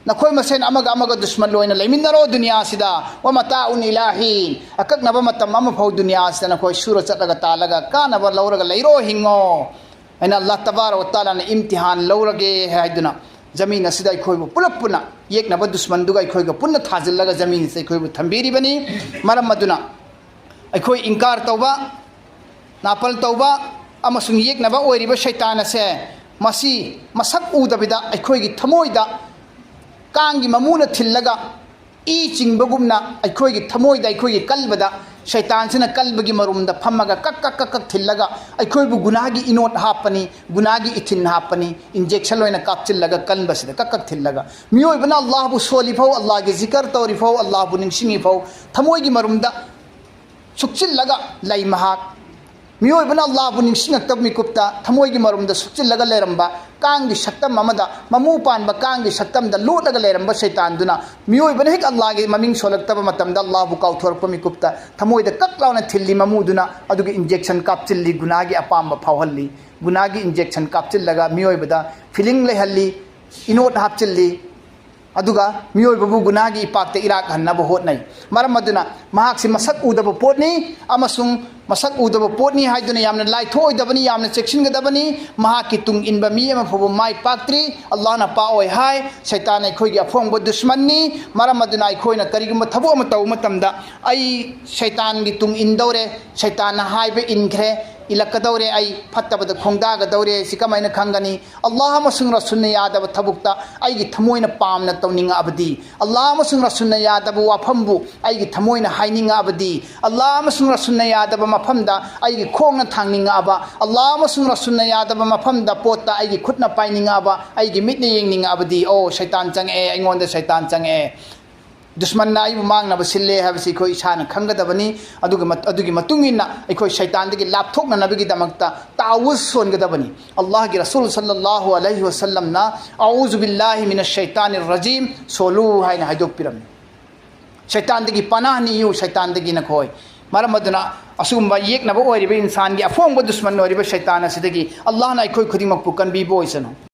ꯅꯈꯣꯏ ꯃꯁꯦꯟ ꯑꯃꯒ ꯑꯃꯒ ꯗꯨꯁꯃꯟ ꯑꯣꯏꯅ ꯂꯩꯃꯤꯟꯅꯔꯣ ꯗꯨꯅꯤꯌꯥꯁꯤꯗ꯫ ꯋꯃꯇꯥꯎꯟ ꯏꯂꯥꯍꯤꯟ, ꯑꯀꯛꯅꯕ ꯃꯇꯝ ꯑꯃꯐꯥꯎ ꯗꯨꯅꯤꯌꯥꯁꯤꯗ ꯅꯈꯣꯏ ꯁꯨꯔ ꯆꯠꯂꯒ ꯇꯥꯜꯂꯒ ꯀꯥꯟꯅꯕ ꯂꯧꯔꯒ ꯂꯩꯔꯣ, ꯍꯤꯡꯉꯣ ꯍꯥꯏꯅ ꯑꯜꯂꯥꯍ ꯇꯕꯥꯔꯛ ꯋ ꯇꯥꯂꯥꯅ ꯏꯝꯇꯤꯍꯥꯟ ꯂꯧꯔꯒꯦ ꯍꯥꯏꯗꯨꯅ ꯖꯃꯤꯟ ꯑꯁꯤꯗ ꯑꯩꯈꯣꯏꯕꯨ ꯄꯨꯂꯞ ꯄꯨꯟꯅ ꯌꯦꯛꯅꯕ ꯗꯨꯁꯃꯟꯗꯨꯒ ꯑꯩꯈꯣꯏꯒ ꯄꯨꯟꯅ ꯊꯥꯖꯤꯜꯂꯒ ꯖꯃꯤꯟ ꯑꯁꯤꯗ ꯑꯩꯈꯣꯏꯕꯨ ꯊꯝꯕꯤꯔꯤꯕꯅꯤ꯫ ꯃꯔꯝ ꯑꯗꯨꯅ ꯑꯩꯈꯣꯏ ꯏꯟꯀꯥꯔ ꯇꯧꯕ, ꯅꯥꯄꯜ ꯇꯧꯕ ꯑꯃꯁꯨꯡ ꯌꯦꯛꯅꯕ ꯑꯣꯏꯔꯤꯕ ꯁꯩꯇꯥꯟ ꯑꯁꯦ, ꯃꯁꯤ ꯃꯁꯛ ꯎꯗꯕꯤꯗ ꯑꯩꯈꯣꯏꯒꯤ ꯊꯃꯣꯏꯗ ꯀꯥꯡꯒꯤ ꯃꯃꯨꯅ ꯊꯤꯜꯂꯒ ꯏ ꯆꯤꯡꯕꯒꯨꯝꯅ ꯑꯩꯈꯣꯏꯒꯤ ꯊꯃꯣꯏꯗ, ꯑꯩꯈꯣꯏꯒꯤ ꯀꯜꯕꯗ ꯁꯩꯇꯥꯟꯁꯤꯅ ꯀꯜꯕꯒꯤ ꯃꯔꯨꯝꯗ ꯐꯝꯃꯒ ꯀꯛ ꯀꯛ ꯀꯛ ꯀꯛ ꯊꯤꯜꯂꯒ ꯑꯩꯈꯣꯏꯕꯨ ꯒꯨꯅꯥꯒꯤ ꯏꯅꯣꯠ ꯍꯥꯞꯄꯅꯤ, ꯒꯨꯅꯥꯒꯤ ꯏꯊꯤꯟ ꯍꯥꯞꯄꯅꯤ, ꯏꯟꯖꯦꯛꯁꯟ ꯑꯣꯏꯅ ꯀꯥꯞꯆꯤꯜꯂꯒ ꯀꯟꯕꯁꯤꯗ ꯀꯛ ꯀꯛ ꯊꯤꯜꯂꯒ꯫ ꯃꯤꯑꯣꯏꯕꯅ ꯑꯜꯂꯥꯍꯕꯨ ꯁꯣꯜꯂꯤꯐꯥꯎ, ꯑꯜꯂꯥꯍꯒꯤ ꯖꯤꯀꯔ ꯇꯧꯔꯤꯐꯥꯎ, ꯑꯜꯂꯥꯍꯕꯨ ꯅꯤꯡꯁꯤꯡꯉꯤꯐꯥꯎ ꯊꯃꯣꯏꯒꯤ ꯃꯔꯨꯝꯗ ꯁꯨꯛꯆꯤꯜꯂꯒ ꯂꯩ ꯃꯍꯥꯛ꯫ ꯃꯤꯑꯣꯏꯕꯅ ꯑꯜꯂꯥꯍꯕꯨ ꯅꯤꯡꯁꯤꯡꯉꯛꯇꯕ ꯃꯤꯀꯨꯞꯇ ꯊꯃꯣꯏꯒꯤ ꯃꯔꯨꯝꯗ ꯁꯨꯛꯆꯤꯜꯂꯒ ꯂꯩꯔꯝꯕ ꯀꯥꯡꯒꯤ ꯁꯛꯇꯝ ꯑꯃꯗ, ꯃꯃꯨ ꯄꯥꯟꯕ ꯀꯥꯡꯒꯤ ꯁꯛꯇꯝꯗ ꯂꯣꯠꯂꯒ ꯂꯩꯔꯝꯕ ꯁꯩꯇꯥꯟꯗꯨꯅ ꯃꯤꯑꯣꯏꯕꯅ ꯍꯦꯛ ꯑꯜꯂꯥꯍꯒꯤ ꯃꯃꯤꯡ ꯁꯣꯜꯂꯛꯇꯕ ꯃꯇꯝꯗ, ꯑꯜꯂꯥꯍꯕꯨ ꯀꯥꯎꯊꯣꯔꯛꯄ ꯃꯤꯀꯨꯞꯇ ꯊꯃꯣꯏꯗ ꯀꯛ ꯂꯥꯎꯅ ꯊꯤꯜꯂꯤ ꯃꯃꯨꯗꯨꯅ, ꯑꯗꯨꯒ ꯏꯟꯖꯦꯛꯁꯟ ꯀꯥꯞꯆꯤꯜꯂꯤ, ꯒꯨꯅꯥꯒꯤ ꯑꯄꯥꯝꯕ ꯐꯥꯎꯍꯜꯂꯤ꯫ ꯒꯨꯅꯥꯒꯤ ꯏꯟꯖꯦꯛꯁꯟ ꯀꯥꯞꯆꯤꯜꯂꯒ ꯃꯤꯑꯣꯏꯕꯗ ꯐꯤꯂꯤꯡ ꯂꯩꯍꯜꯂꯤ, ꯏꯅꯣꯠ ꯍꯥꯞꯆꯤꯜꯂꯤ, ꯑꯗꯨꯒ ꯃꯤꯑꯣꯏꯕꯕꯨ ꯒꯨꯅꯥꯒꯤ ꯏꯄꯥꯛꯇ ꯏꯔꯥꯛꯍꯟꯅꯕ ꯍꯣꯠꯅꯩ꯫ ꯃꯔꯝ ꯑꯗꯨꯅ ꯃꯍꯥꯛꯁꯤ ꯃꯁꯛ ꯎꯗꯕ ꯄꯣꯠꯅꯤ, ꯑꯃꯁꯨꯡ ꯃꯁꯛ ꯎꯗꯕ ꯄꯣꯠꯅꯤ ꯍꯥꯏꯗꯨꯅ ꯌꯥꯝꯅ ꯂꯥꯏꯊꯣꯛꯑꯣꯏꯗꯕꯅꯤ, ꯌꯥꯝꯅ ꯆꯦꯛꯁꯤꯟꯒꯗꯕꯅꯤ꯫ ꯃꯍꯥꯛꯀꯤ ꯇꯨꯡ ꯏꯟꯕ ꯃꯤ ꯑꯃ ꯐꯥꯎꯕ ꯃꯥꯏ ꯄꯥꯛꯇ꯭ꯔꯤ꯫ ꯑꯜꯂꯥꯍꯅ ꯄꯥꯛꯑꯣꯏ ꯍꯥꯏ꯫ ꯁꯩꯇꯥꯟ ꯑꯩꯈꯣꯏꯒꯤ ꯑꯐꯣꯡꯕ ꯗꯨꯁꯃꯟꯅꯤ꯫ ꯃꯔꯝ ꯑꯗꯨꯅ ꯑꯩꯈꯣꯏꯅ ꯀꯔꯤꯒꯨꯝꯕ ꯊꯕꯛ ꯑꯃ ꯇꯧꯕ ꯃꯇꯝꯗ, "ꯑꯩ ꯁꯩꯇꯥꯟꯒꯤ ꯇꯨꯡ ꯏꯟꯗꯧꯔꯦ, ꯁꯩꯇꯥꯟꯅ ꯍꯥꯏꯕ ꯏꯟꯈ꯭ꯔꯦ, ꯏꯜꯂꯛꯀꯗꯧꯔꯦ, ꯑꯩ ꯐꯠꯇꯕꯗ ꯈꯣꯡꯗꯥꯒꯗꯧꯔꯦ" ꯁꯤ ꯀꯃꯥꯏꯅ ꯈꯪꯒꯅꯤ? ꯑꯜꯂꯥꯍ ꯑꯃꯁꯨꯡ ꯔꯁꯨꯜꯅ ꯌꯥꯗꯕ ꯊꯕꯛꯇ ꯑꯩꯒꯤ ꯊꯃꯣꯏꯅ ꯄꯥꯝꯅ ꯇꯧꯅꯤꯡꯉꯛꯑꯕꯗꯤ, ꯑꯜꯂꯥꯍ ꯑꯃꯁꯨꯡ ꯔꯁꯨꯜꯅ ꯌꯥꯗꯕ ꯋꯥꯐꯝꯕꯨ ꯑꯩꯒꯤ ꯊꯃꯣꯏꯅ ꯍꯥꯏꯅꯤꯡꯉꯛꯑꯕꯗꯤ, ꯑꯜꯂꯥꯍ ꯑꯃꯁꯨꯡ ꯔꯁꯨꯜꯅ ꯌꯥꯗꯕ ꯃꯐꯝꯗ ꯑꯩꯒꯤ ꯈꯣꯡꯅ ꯊꯥꯡꯅꯤꯡꯉꯛꯑꯕ, ꯑꯜꯂꯥꯍ ꯑꯃꯁꯨꯡ ꯔꯁꯨꯜꯅ ꯌꯥꯗꯕ ꯃꯐꯝꯗ ꯄꯣꯠꯇ ꯑꯩꯒꯤ ꯈꯨꯠꯅ ꯄꯥꯏꯅꯤꯡꯉꯛꯑꯕ, ꯑꯩꯒꯤ ꯃꯤꯠꯅ ꯌꯦꯡꯅꯤꯡꯉꯛꯑꯕꯗꯤ, "ꯑꯣ, ꯁꯩꯇꯥꯟ ꯆꯪꯉꯛꯑꯦ, ꯑꯩꯉꯣꯟꯗ ꯁꯩꯇꯥꯟ ꯆꯪꯉꯛꯑꯦ꯫ ꯗꯨꯁꯃꯟꯅ ꯑꯩꯕꯨ ꯃꯥꯡꯅꯕ ꯁꯤꯜꯂꯦ" ꯍꯥꯏꯕꯁꯤ ꯑꯩꯈꯣꯏ ꯏꯁꯥꯅ ꯈꯪꯒꯗꯕꯅꯤ꯫ ꯑꯗꯨꯒ ꯃꯠ-, ꯑꯗꯨꯒꯤ ꯃꯇꯨꯡ ꯏꯟꯅ ꯑꯩꯈꯣꯏ ꯁꯩꯇꯥꯟꯗꯒꯤ ꯂꯥꯞꯊꯣꯛꯅꯅꯕꯒꯤꯗꯃꯛꯇ ꯇꯥꯋꯨꯖ ꯁꯣꯟꯒꯗꯕꯅꯤ꯫ ꯑꯜꯂꯥꯍꯒꯤ ꯔꯁꯨꯜ ꯁꯜꯂꯜꯂꯥꯍꯨ ꯑꯂꯩꯍꯤ ꯋꯁꯜꯂꯝꯅ, "ꯑꯎꯖꯨ ꯕꯤꯜꯂꯥꯍꯤ ꯃꯤꯅ ꯁꯩꯇꯥꯅꯤꯔ ꯔꯖꯤꯝ" ꯁꯣꯜꯂꯨ ꯍꯥꯏꯅ ꯍꯥꯏꯗꯣꯛꯄꯤꯔꯝꯃꯤ꯫ ꯁꯩꯇꯥꯟꯗꯒꯤ ꯄꯅꯥꯍ ꯅꯤꯌꯨ, ꯁꯩꯇꯥꯟꯗꯒꯤ ꯅꯈꯣꯏ꯫ ꯃꯔꯝ ꯑꯗꯨꯅ ꯑꯁꯤꯒꯨꯝꯕ ꯌꯦꯛꯅꯕ ꯑꯣꯏꯔꯤꯕ ꯏꯟꯁꯥꯟꯒꯤ ꯑꯐꯣꯡꯕ ꯗꯨꯁꯃꯟ ꯑꯣꯏꯔꯤꯕ ꯁꯩꯇꯥꯟ ꯑꯁꯤꯗꯒꯤ ꯑꯜꯂꯥꯍꯅ ꯑꯩꯈꯣꯏ ꯈꯨꯗꯤꯡꯃꯛꯄꯨ ꯀꯟꯕꯤꯕ ꯑꯣꯏꯁꯅꯨ꯫